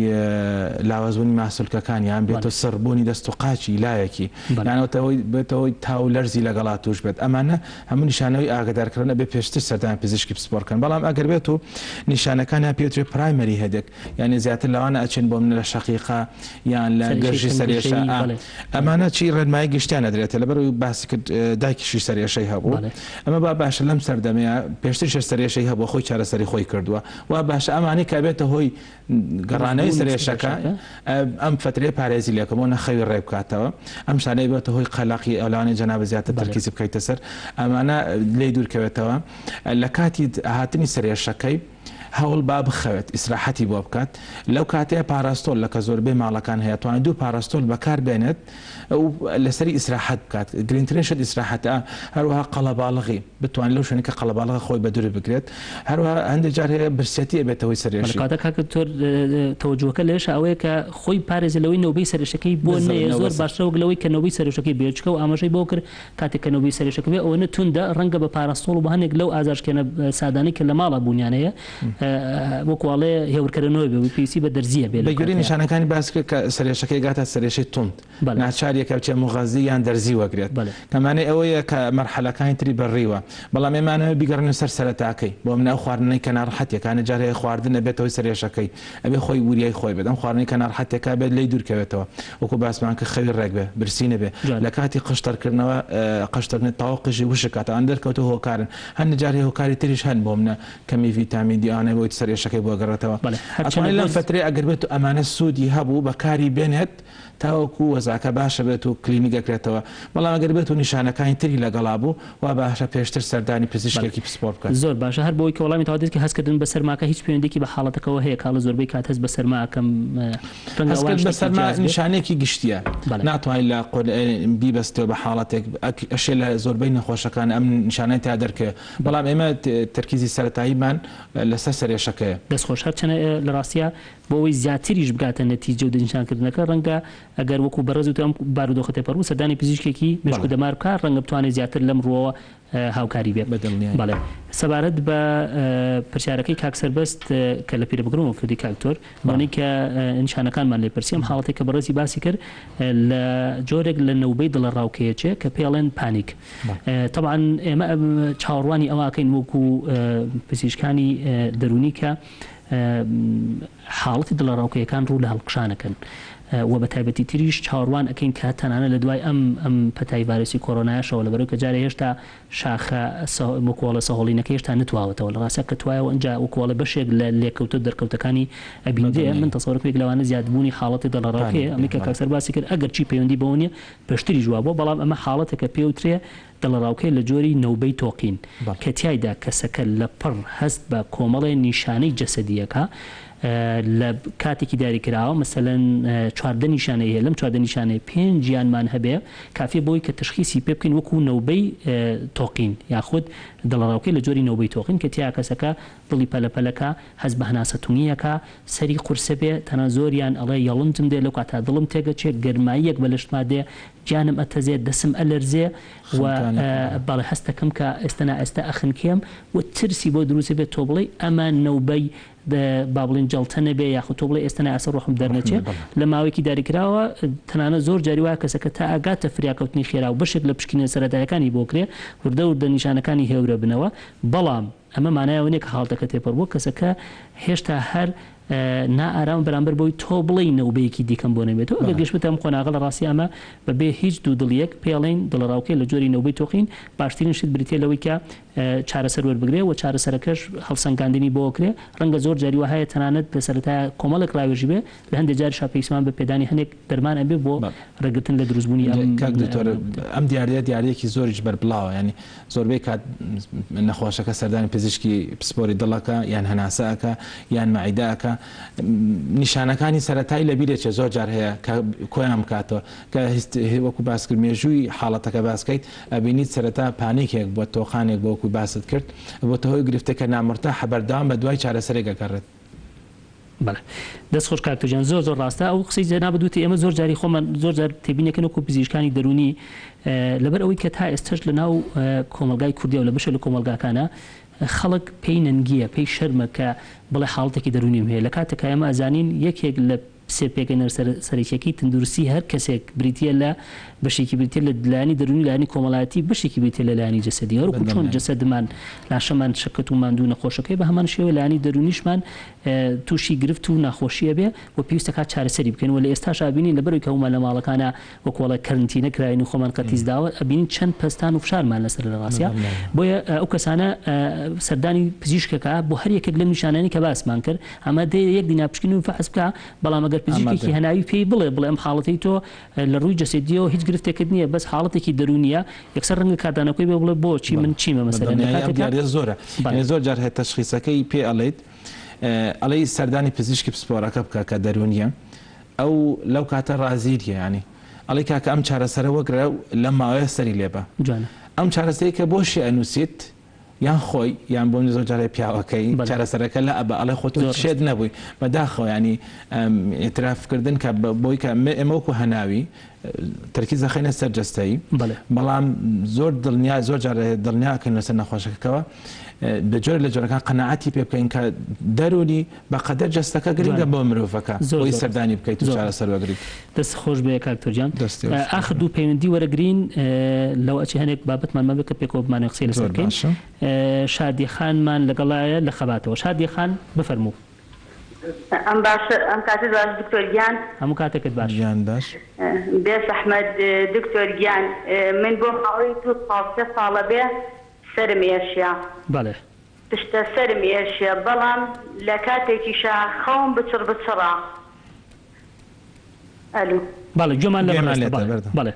لاوازبوونی ماسولکەکان یان بێتە سڕبوونی دەست و قاچی لایەکی یان بێتە هۆی تا و لەرزی لەگەڵا توش بێت ئەمانە هەموو نیشانەوەی ئاگادارکردن ئەبێ پێشتر سەردانی پزیشکی پسپۆڕ کەن بەڵام ئەگەر بێت و نیشانەکانیان پێوترێ primary headache یانی زیاتر لەوانە ئەچن بۆ منە لە شەقیقە یان لە گەرژی سەرێشە ئەمانە چی ڕێنمایی گشتیان ئەدرێتە لەبەرئەوەی باسی کرد دایکیشی سەرێشەی هەبوو ئەمە با باشە لەم سەردەمەیە پێشتریش سەرێشەی هەبووە خۆی چارەسەری خۆی کردووە وا باشە ئەمانەی کە ئەبێتە هۆی گەڕانەوەی سەرێشەکە ئەم فترەیە پارێزی لێکە بۆ نەخەوی ڕێک بکاتەوە ئەم شتانەی بێتە هۆی قەلەقی ئەولانەی جەنابت زیاتر تەرکیزی بکەیتە سەر ئەمانە لێی دوورکەوێتەوە لە کاتی هاتنی سەرێشەکەی هەوڵ با بخەوێت ئیسراحەتی بۆ بکات لەو کاتەیە پاراستۆل لە کە زۆربەی ماڵەکان هەیە توانێت دوو پاراستۆل بەکار بێنێت و لەسەری ئیسراحەت بکات گرنگترین شت ئیسراحەتە هەروەها قەڵەباڵغی بتوانێت لەو شوێنەی کە قەڵەباڵغە خۆی بەدوور بگرێت هەروەها هەندێک جار هەیە برسێتی ئەبێتە هۆی سەرئێشی. کەواتە کاک دکتۆر تەوەجوهەکە لەوێشا ئەوەیە کە خۆی پارێزێ لەوەی نەوبەی سەرئێشەکەی بۆ نەیە زۆر باشترە وەک لەوەی کە نەوبەی سەرئێشەکەی بێ چونکە ئەو ئاماژەی بەوە کرد کاتێک کە نەوبەی سەرئێشەکە بێ ئەوەنە توندە ڕەنگە بە پاراستۆڵ و بە هەنێک لەو ئازارشکێنە سادانەی کە لە ماڵا بوونیان هەیە وەکو ئەڵێ هێورکەرەنەوە بێ و پێویستی بە دەرزییە بێ لەو بەگوێرەی کاتەیا. نیشانەکانی باس کرد کە سەرئێشەکەی گاتە سەرئێشەی توند. ناچاریە کە بچێ موغەزی یان دەرزی وەگرێت کە مانای ئەوەیە کە مەرحەلەکانی تری بەڕیوە بەڵام ئێمە ئەمانەوێ بیگەڕێنە سەر سەرەتاکەی بۆ منە ئەو خواردنەی کە ناڕەحەتیەکە هەنێ جار هەیە خواردن ئەبێتە هۆی سەرئێشەکەی ئەبێ خۆی وریای خۆی بێت ئەم خواردنەی کە ناڕەحەتیەکە ئەبێت لێی دوور کەوێتەوە وەکو باسمان کرد خەوی ڕێک بێ برسی نەبێ لە کاتی قژتەرکردنەوە قژتەرکردن تەواو قژی وشک کاتەوە ئەوانە دەرکەوتوە هۆکارن هەنێ جار هەیە هۆکاری تریش هەن بۆ منە کەمی ڤیتامین دی ئەوانەی بۆی سەرئێشەکەی بۆ گەڕێتەوە ئەتوانێت لەم فەترەیە ئەگەر بێت و ئەمانە سوودی هەبوو بەکاری بێنێت تاوەکو وەزعەکە باشە بێت و کلینیک ئەکرێتەوە، بەڵام ئەگەر بێت و نیشانەکانی تری لەگەڵا بوو وا باشە پێشتر سەردانی پزیشکێکی پسپۆڕ بکات. زۆر باشە هەر بۆی کە وەڵامی تەواو دەیت کە هەست کردن بە سەرماکە هیچ پەیوەندیەکی بە حاڵەتەکەوە هەیە کاڵە زۆربەی کات هەست بە سەرما ئەکەم ڕەنگە هەست ئەوان کردن بە شتێکی سەرما جیاواز بێت. نیشانەیەکی گشتیە بەڵێ. ناتوانیت لە قۆ بیبەستیەوە بە حاڵەتێک ئەشێ لە زۆربەی نەخۆشەکان ئەم نیشانەی تیا دەرکەوێت بەڵام ئێمە تەرکیزی سەرەتاییمان لەسەر سەرئێشەکەیە. دەست خۆش هەرچەنە لە ڕاستیا بۆ ئەوەی زیاتریش بگاتە نەتیجە و دەستنیشانکردنەکە، ڕەنگە ئەگەر وەکو بەڕێز وتم ئەم بارودۆخە تێپەڕ بوو، سەردانی پزیشکێکی مێشک و دەمار بکات، ڕەنگە بتوانێت زیاتر لەم ڕووەوە هاوکاری بێت. بە دڵنیایی. بەڵێ. سەبارەت بە پرسیارەکەی کاک سەربەست کە لە پیرەبگرەوە کردی کاک دکتۆر، ئەوانەی کە نیشانەکانمان لێ پرسی، ئەم حاڵەتەی کە بەڕێزی باسی کرد لە جۆرێک لە نەوبەی دڵەڕاوکێیەچێ کە پێی ئەڵێن panic. تەبعەن ئێمە چاوەڕوانی ئەوە ئەکەین وەکو پزیشکانی دەروونی کە حاڵەتی دڵەڕاوکێیەکان ڕوو لە هەڵکشان ئەکەن و بە تایبەتی تریش چاوەڕوان ئەکەین کە تەنانەت لە دوای ئەم ئەم پەتای ڤایرۆسی کۆرۆنایەشەوە لەبەرئەوەی کە جارێ هێشتا شاخە وەکۆڵە سەهۆڵینەکە هێشتا نەتواوەتەوە لە ڕاستیا کە توایەوە ئینجا وەکۆڵە بەشێک لە لێکەوتە و دەرکەوتەکانی ئەبیندرێ من تەسەورەکەم یەک لەوانە زیادبوونی حاڵەتی دڵەڕاوکێیە ئەمەی کە کاک سەر باسی کرد ئەگەرچی پەیوەندی بەوە نیە پێشتریش وابووە بەڵام ئەمە حاڵەتێکە پێوترێ دڵەڕاوکێ لە جۆری نەوبەی تۆقین کە تیایدا کەسەکە لەپڕ هەست بە کۆمەڵێ نیشانەی جەسەدی ئەکا لە کاتێکی دیاریکراوە مەسەلەن 14 نیشانەی هەیە لەم 14 نیشانەیە پێنجیانمان هەبێ کافیە بۆی کە تەشخیسی پێ بکەین وەکو نەوبەی تۆقین یاخود دڵەڕاوکێ لە جۆری نەوبەی تۆقین کە تیا کەسەکە دڵی پەلە پەلەکا هەست بە هەناسە تونی ئەکا سەری قورسە بێ تەنها زۆریان ئەڵێ یەڵنجم دێ لەو کاتا دڵم تێگەچێ گەرماییەک بە لەشتما دێ گیانم ئەتەزێ دەسم ئەلەرزێ و بەڵێ هەست دەکەم کە ئێستە نا ئێستە ئەخنکێم و ترسی بۆ دروست بێ تۆ بڵێی ئەمە نەوبەی با بڵێین جەڵتە نەبێ یاخود تۆ بڵێی ئێستە نا ئێستە ڕۆحم دەرنەچێ لە ماوەیەکی دیاریکراوە تەنانەت زۆر جاری وایە کەسەکە تا ئەگاتە فریاکەوتنی خێرا و بەشێک لە پشکنینە سەرەتاییەکانی بۆ کرێ وردە وردە نیشانەکانی هێورەبنەوە بەڵام ئەمە مانای ئەوە نیە کە حاڵەتەکە تێپەڕ بووە، کەسەکە هێشتا هەر نا ئارامە بەرامبەر بەوەی تۆ بڵێی نەوبەیەکی دیکەم بۆ نەبێتەوە، ئەگەر گەشتبێتە ئەم قۆناغە لە ڕاستیا ئەمە بە بێ هیچ دوودڵییەک پێی ئەڵێین دڵەڕاوکێ لە جۆری نەوبەی تۆقین، باشترین شت بریتیە لەوەی کە چارەسەر وەربگرێ و چارەسەرەکەش هەڵسەنگاندنی بۆ ئەکرێ، ڕەنگە زۆر جاری وا هەیە تەنانەت لە سەرەتایا کۆمەڵێک ڕاوێژی بێ، لە هەندێ جاریشا پێویستمان بە پێدانی هەنێک دەرمان ئەبێ بۆ ڕێگرتن لە دروستبوونی ئەم کاک دکتۆر ئەم دیاردەیە دیاردەیەکی زۆریش بەربڵاوە یانی زۆربەی کات نەخۆشەکە سەردانی پزیشکی پسپۆری دڵ ئەکا یان هەناسە ئەکا یان مەعیدە ئەکا نیشانەکانی سەرەتایی لەبیر ئەچێت زۆر جار هەیە کە کۆیان بکاتەوە کە وەکو باس کرد مێژووی حاڵەتەکە باس کەیت ئەبینیت سەرەتا panic ێک بووە تۆقانێک بووە وەکو. وەکو باست کرد بۆتە هۆی گرفتێک کە نامورتاحە بەردەوام بە دوای چارەسەرێک ئەگەڕێت. بەڵێ دەست خۆش کاک گیان زۆر زۆر ڕاستە ئەو قسەی جەنابت وتی ئێمە زۆر جاری خۆمان زۆر جار تێبینەکەن وەکو پزیشکانی دەروونی لەبەر ئەوەی کە تا ئێستاش لە ناو کۆمەڵگای کوردی و لە بەشێک لە کۆمەڵگاکانە خەڵک پێی نەنگییە پێی شەرمە کە بڵێ حاڵەتێکی دەروونیم هەیە لە کاتێکا ئێمە ئەزانین یەکێک لە سێ پێکهێنەرە سەرەکیەکەی تەندروستی هەر کەسێک بریتییە لە بەشێکی بریتییە لە لایەنی دەروونی و لایەنی کۆمەڵایەتی بەشێکی بریتییە لە لایەنی جەسەدی هەروەکو چۆن بەدڵنیام. جەسەدمان لاشەمان شەکەت و ماندوو و نەخۆشەکەی بە هەمان شێوە لایەنی دەروونیشمان تووشی گرفت و ناخۆشی ئەبێ و پێویستە کات چارەسەری بکەین و لە ئێستاشا ئەبینین لەبەرئەوەی کە هەموومان لە ماڵەکانا وەکو ئەڵێ کەرنتینە کراوین و خۆمان قەتیس داوە ئەبینین چەند پەستان و فشارمان لەسەرە لە ڕاستیا بەدڵنیام. بۆیە ئەو کەسانە سەردانی پزیشکەکە بۆ هەر یەکێک لەم نیشانانەی کە باسمان کرد ئەمە دێ یەک دینا پشکنین و فەحس بکا بەڵام ئەگەر پزیشکێکی ئامادەم. هەناوی پێی بڵێ بڵێ ئەم حاڵەتەی تۆ لە ڕووی جەسەدیەوە هیچ گرفتێکت نییە بەس حاڵەتێکی دەروونیە یەکسەر ڕەنگە کاردانەوەکەی بێ بڵێ بۆچی من بەڵێ چیمە بە مەسەلەن لە دڵنیایی ئەم کاتێکا دیاردە زۆرە بەڵێ. یانی زۆر جار هەیە تەشخیسەکەی پێ ئەڵێیت ئەڵێی سەردانی پزیشکی پسپۆرەکە بکە کە دەروونیە ئەو لەو کاتە ڕازی نیە یانی ئەڵێی کاکە ئەم چارەسەرە وەگرە و لەم ماوەیە سەری لێ بە جوانە. ئەم چارەسەری کە بۆشی ئەنووسیت یان خۆی یان بۆ زۆر جارێ پیاوەکەی بەڵێ. چارەسەرەکە لا ئەبا ئەڵێ خۆ تۆ زۆر شێت ڕاستە. نەبووی بەداخەوە یانی ئیعتراف کردن کە بۆی کە ئێمە وەکو هەناوی تەرکیز دەخەینە سەر جەستەیی بەڵێ. بەڵام زۆر دڵنیا زۆر جار دڵنیا ئەکەین لەسەر نەخۆشەکەکەوە بە جۆرێک لە جۆرەکان قەناعەتی پێ بکەین کە دەروونی بە قەدەر جەستەکە گرنگە جوانە. بۆ مرۆڤەکە زۆر بۆی زۆر ڕاستە. سەردانی بکەیت و زۆر ڕاستە. چارەسەر وەگریت. دەست خۆش بێ کاک تۆر گیان. دەستی خۆش ئاخر بێ. دوو پەیوەندی وەرەگرین لەوە ئەچێ هەنێک بابەتمان مابێ کە پێکەوە بمانەوێ قسەی لەسەر زۆر بکەین. باشە. شادی خانمان لەگەڵایە لە خەباتەوە. شادی خان بفەرموو. ئەم باشە ئەم کاتەت باش دکتۆر گیان. هەموو کاتێکت باش. گیان باش. بێ زەحمەت دکتۆر گیان من بۆ ماوەی دوو ساڵ سێ ساڵە بێ سەرم ئێشە. بەڵێ. پشتە سەرم ئێشە بەڵام لە کاتێکیشا خەوم بچڕ بچڕە. ئەلو. بەڵێ گوێمان لە گوێمان بەڕێزتە لێتە بەڵێ بەردەم. بەڵێ.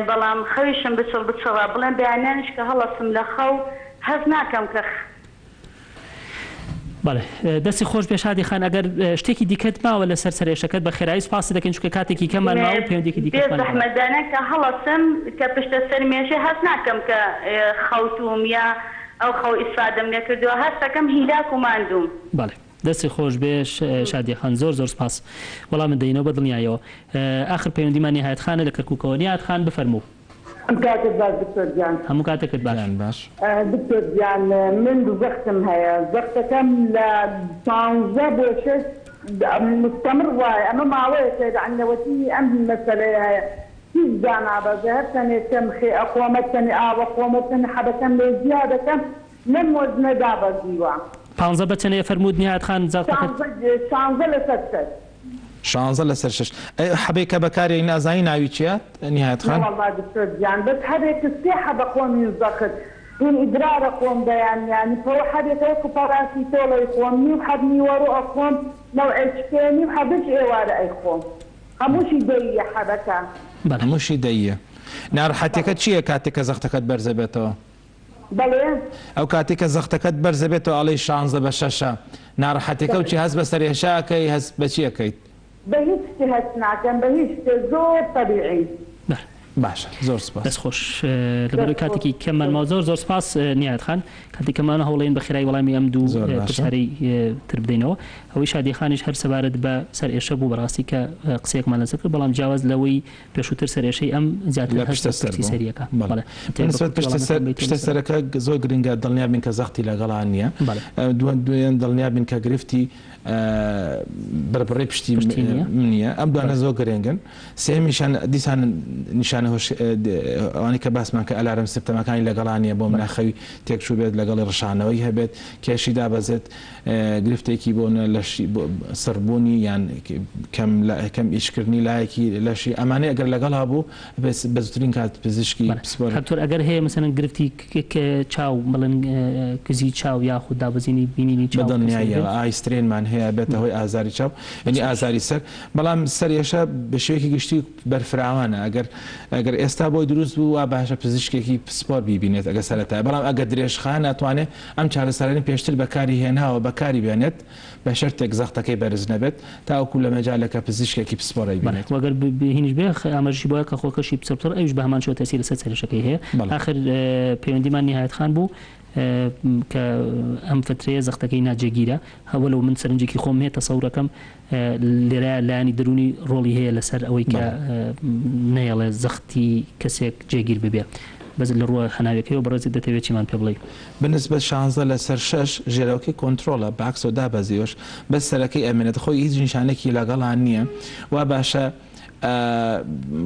بەڵام خەویشم بچڕ بچڕە بڵێم بەیانیانیش کە هەڵەسم لە خەو هەست ناکەم کە. بەڵێ دەستی خۆش بێ شادی خان ئەگەر شتێکی دیکەت ماوە لەسەر سەرئێشەکەت بە خێرایی سوپاست دەکەین چونکە کاتێکی کەممان ماوە و پەیوەندیەکی بێ دیکەشمان لەگەڵ. زەحمەت دانە کە هەڵەسم کە پشتە سەرمێشێ هەست ناکەم کە خەوتووم یا ئەو خەو ئیسفادەم لێکردووە هەستەکەم هیلاک و ماندووم. بەڵێ دەستی خۆش بێ شادیە خان زۆر زۆر سپاس وەڵامت دەینەوە بە دڵنیایەوە ئاخر پەیوەندیمان نیهایەت خانە لە کەرکوکەوە نیهایەت خان بفەرموو. هەموو کاتت باش دکتۆر گیان. هەموو کاتێکت باش. گیان باش. دکتۆر گیان من زەختم هەیە زەختەکەم لە پانزە بۆ شەش مستمر وایە ئەمە ماوەیەکە یەعنی لەوەتی ئەم مەسەلەیە هەیە هیچ دانابەزێ هەر چەنێ کەم خێ ئەخۆم هەر چەنێ ئاو ئەخۆم هەر چەنێ حەبەکەم لێ زیا دەکەم لەم وەزنە دابەزیوە. پانزە بە چەنێ فەرمووت نیهایەت خان زەختەکەت؟ شانزە لەسەر شەش. شانزە لەسەر شەش ئەی حەبەی کە بەکاری ئەینی ئەزانی ناوی چیە نیهایەت خان؟ نەوەڵا دکتۆر گیان بەس حەبێک سێ حەبە خۆم هین زەخت هین ئیدرارە خۆم بەیانیانی پەوە حەبێکە وەکو پاراسیتۆڵ ئەیخۆم نیو حەب نیوەڕۆ ئەخۆم نەوعێ چکەیە نیو حەبش ئێوارە ئەیخۆم هەمووشی دەییە حەبەکە. بەڵێ. هەمووشی دەییە. ناڕەحەتیەکە چیە کاتێک کە زەختەکەت بەرزەبێتەوە؟ بەڵێ. ئەو کاتەی کە زەختەکەت بەرزەبێتەوە ئەڵێی شانزە بە شەشە ناڕەحەتیەکە و چی هەست بە سەرئێشە ئەکەی هەست بە چی ئەکەیت؟ بە هیچ شتێ هەست ناکەم بە هیچ شتێ زۆر تەبیعی. بەڵێ. باشە زۆر سوپاس. دەست خۆش لەبەرئەوەی دەست خۆش کاتێکی کەممان ماوە زۆر زۆر سوپاس نیهایەت خان کاتێک کەمانە هەوڵەین بە خێرایی وەڵامی ئەم دوو زۆر باشە. پرسیارەی تر بدەینەوە ئەوەی شادی خانیش هەر سەبارەت بە سەرئێشە بوو بەڕاستی کە قسەیەکمان لەسەر کرد بەڵام جیاواز لەوەی پێشووتر سەرئێشەی ئەم زیاتر لە هەست پشتە بە سەر پشتی بوو. سەریەکە. بەڵێ. بەڵێ. بە نسبەت پشتە سەر پشتە سەرەکە زۆر گرنگە دڵنیا بین کە زەختی لەگەڵا نییە. بەڵێ. دووەم دوێن دڵنیا بین کە گرفتی بڕبڕەی پشتی پشتی نییە. نییە. ئەم دوانە بەڵێ. زۆر گرنگن. سێیەمیشان دیسان نیشانە هۆش ئەوانەی کە باسمان کە ئەلارم سیمپتەمەکانی لەگەڵا نییە بۆ بەڵێ. منە خەوی تێکچوو بێت لەگەڵی ڕشانەوەی هەبێت کێشی دابەزێت گرفتێکی بۆ نە لەشی بۆ سڕبوونی یان کەم کەم ئیشکردنی لایەکی لەشی ئەمانەی ئەگەر لەگەڵا بوو ئەبێت بە زووترین کات پزیشکی بەڵێ پسپۆر. دکتۆر ئەگەر هەیە مەسەلەن گرفتی چاو بڵێن کزی چاو یاخود دابەزینی بینینی بە چاو کەسێک دڵنیاییەوە بێت؟ eye strain مان هەیە ئەبێتە هۆی ئازاری چاو یانی دەست خۆش. ئازاری سەر بەڵام سەرئێشە بە شێوەیەکی گشتی بەرفراوانە ئەگەر. ئەگەر ئێستا بۆی دروست بوو وا باشە پزیشکێکی پسپۆر بیبینێت ئەگەر سەرەتایە بەڵام ئەگەر درێژخایەن ئەتوانێت ئەم چارەسەرانەی پێشتر بەکاری هێناوە بەکاری بێنێت بە شەرتێک زەختەکەی بەرز نەبێت تاوەکو لە مەجالێکا پزیشکێکی پسپۆر بەڵێ ئەیبینێت. وەگەر هینیش بێ ئاماژەشی بۆیە کە خۆکەشی پچڕپچڕ ئەویش بە هەمان شێوە تەئسیر لەسەر سەرێشەکەی هەیە. بەڵێ. ئاخر پەیوەندیمان نیهایەت خان بوو کە ئەم فترەیە زەختەکەی ناجێگیرە وەلەو من سەرنجێکی خۆم هەیە تەسەورەکەم لێرە لایەنی دەروونی ڕۆڵی هەیە لەسەر ئەوەی کە نەیەڵێ زەختی کەسێک جێگیر ببێ بەس لە ڕووە هەناویەکەیەوە بەڕێزت دەتەوێ چیمان پێ بڵێی؟ بەنسبەت شانزە لەسەر شەش ژێرەوەکەی کۆنترۆڵە بەعەکسەوە دابەزیوەش بەس سەرەکەی ئەمێنێت خۆی هیچ نیشانەکی لەگەڵا نیە وا باشە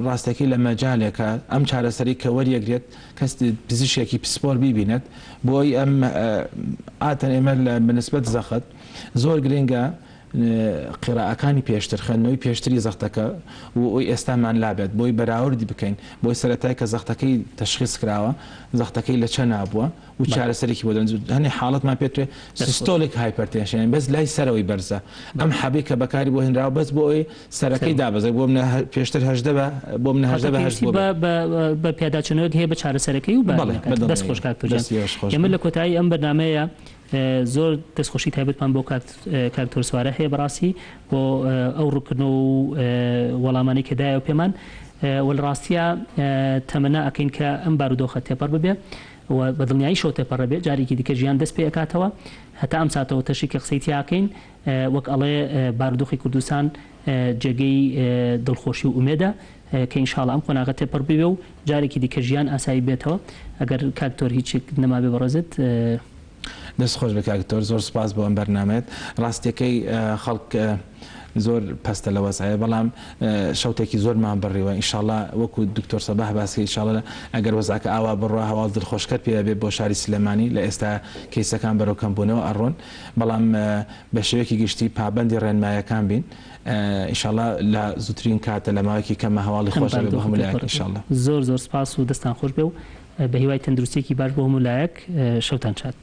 ڕاستەکەی لە مەجالێکا ئەم چارەسەری کە وەریەگرێت کەس پزیشکێکی پسپۆر بیبینێت بۆی ئەم ئاتەن ئێمە لە بەنسبەت زەخت زۆر گرنگە قیرائەکانی پێشتر، خوێندنەوەی پێشتری زەختەکە و ئەوی ئێستامان لابێت بۆی بەراوردی بکەین، بۆی سەرەتای کە زەختەکەی تەشخیس کراوە زەختەکەی لە چەنا بووە و چارەسەرێکی بۆ دەن، هەنێ حاڵەتمان پێ توێ systolic hypertension یانی بەس لای سەرەوەی بەرزە، ئەم حەبەی کە بەکاری بۆ هێنراوە بەس بۆ ئەوەی سەرەکەی دابەزێت، بۆ منە پێشتر 18 بە بۆ منە 18 بە هەشت بۆ بێت. بە پیاداچوونەوەک هەیە بە چارەسەرەکەی و بە بەڵێ بە دەست خۆش دڵنیاییەوە. کاک تورجان. دەستی ئێوەش خۆش ئێمە بێت. لە کۆتایی ئەم بەرنامەیە زۆر دەستخۆشی تایبەتمان بۆ کاک کاک دکتۆر سوارە هەیە بەڕاستی بۆ ئەو ڕوونکردنەوە و وەڵامانەی کە دایەوە پێمان و لە ڕاستیا تەمەنا ئەکەین کە ئەم بارودۆخە تێپەڕ ببێ و بە دڵنیاییشەوە تێپەڕ ئەبێ جارێکی دیکە ژیان دەست پێ ئەکاتەوە هەتا ئەم ساتەوەتەشی کە قسەی تیا ئەکەین وەک ئەڵێ بارودۆخی کوردستان جێگەی دڵخۆشی و ئومێدە کە ان شاءاللە ئەم قۆناغە تێپەڕ ببێ و جارێکی دیکە ژیان ئاسایی بێتەوە ئەگەر کاک دکتۆر هیچێک نەمابێ بەڕێزت. دەست خۆش بێ کاک دکتۆر زۆر سوپاس بۆ ئەم بەرنامەیەت ڕاستیەکەی خەڵک زۆر پەستە لە وەزعەیە بەڵام شەوتێکی زۆرمان بڕیوە ئیشاڵا وەکو دکتۆر سەباح باس کرد ئیشاڵا ئەگەر وەزعەکە ئاوا بڕوا هەواڵ دڵخۆشکەر پێ ئەبێ بۆ شاری سلێمانی لە ئێستا کەیسەکان بەرەو کەمبوونەوە ئەڕۆن بەڵام بە شێوەیەکی گشتی پابەندی ڕێنمایەکان بین ان شاءاللە لە زوترین کاتە لە ماوەیەکی کەمە هەواڵی ئەم خۆش ئەبێ بۆ بارودۆخە هەموو لایەک تێپەڕ ان شاءاللە. زۆر زۆر سپاس و دەستان خۆش بێ و بەهیوای تەندروستیەکی باش بۆ هەموو لایەک شەوتان شاد.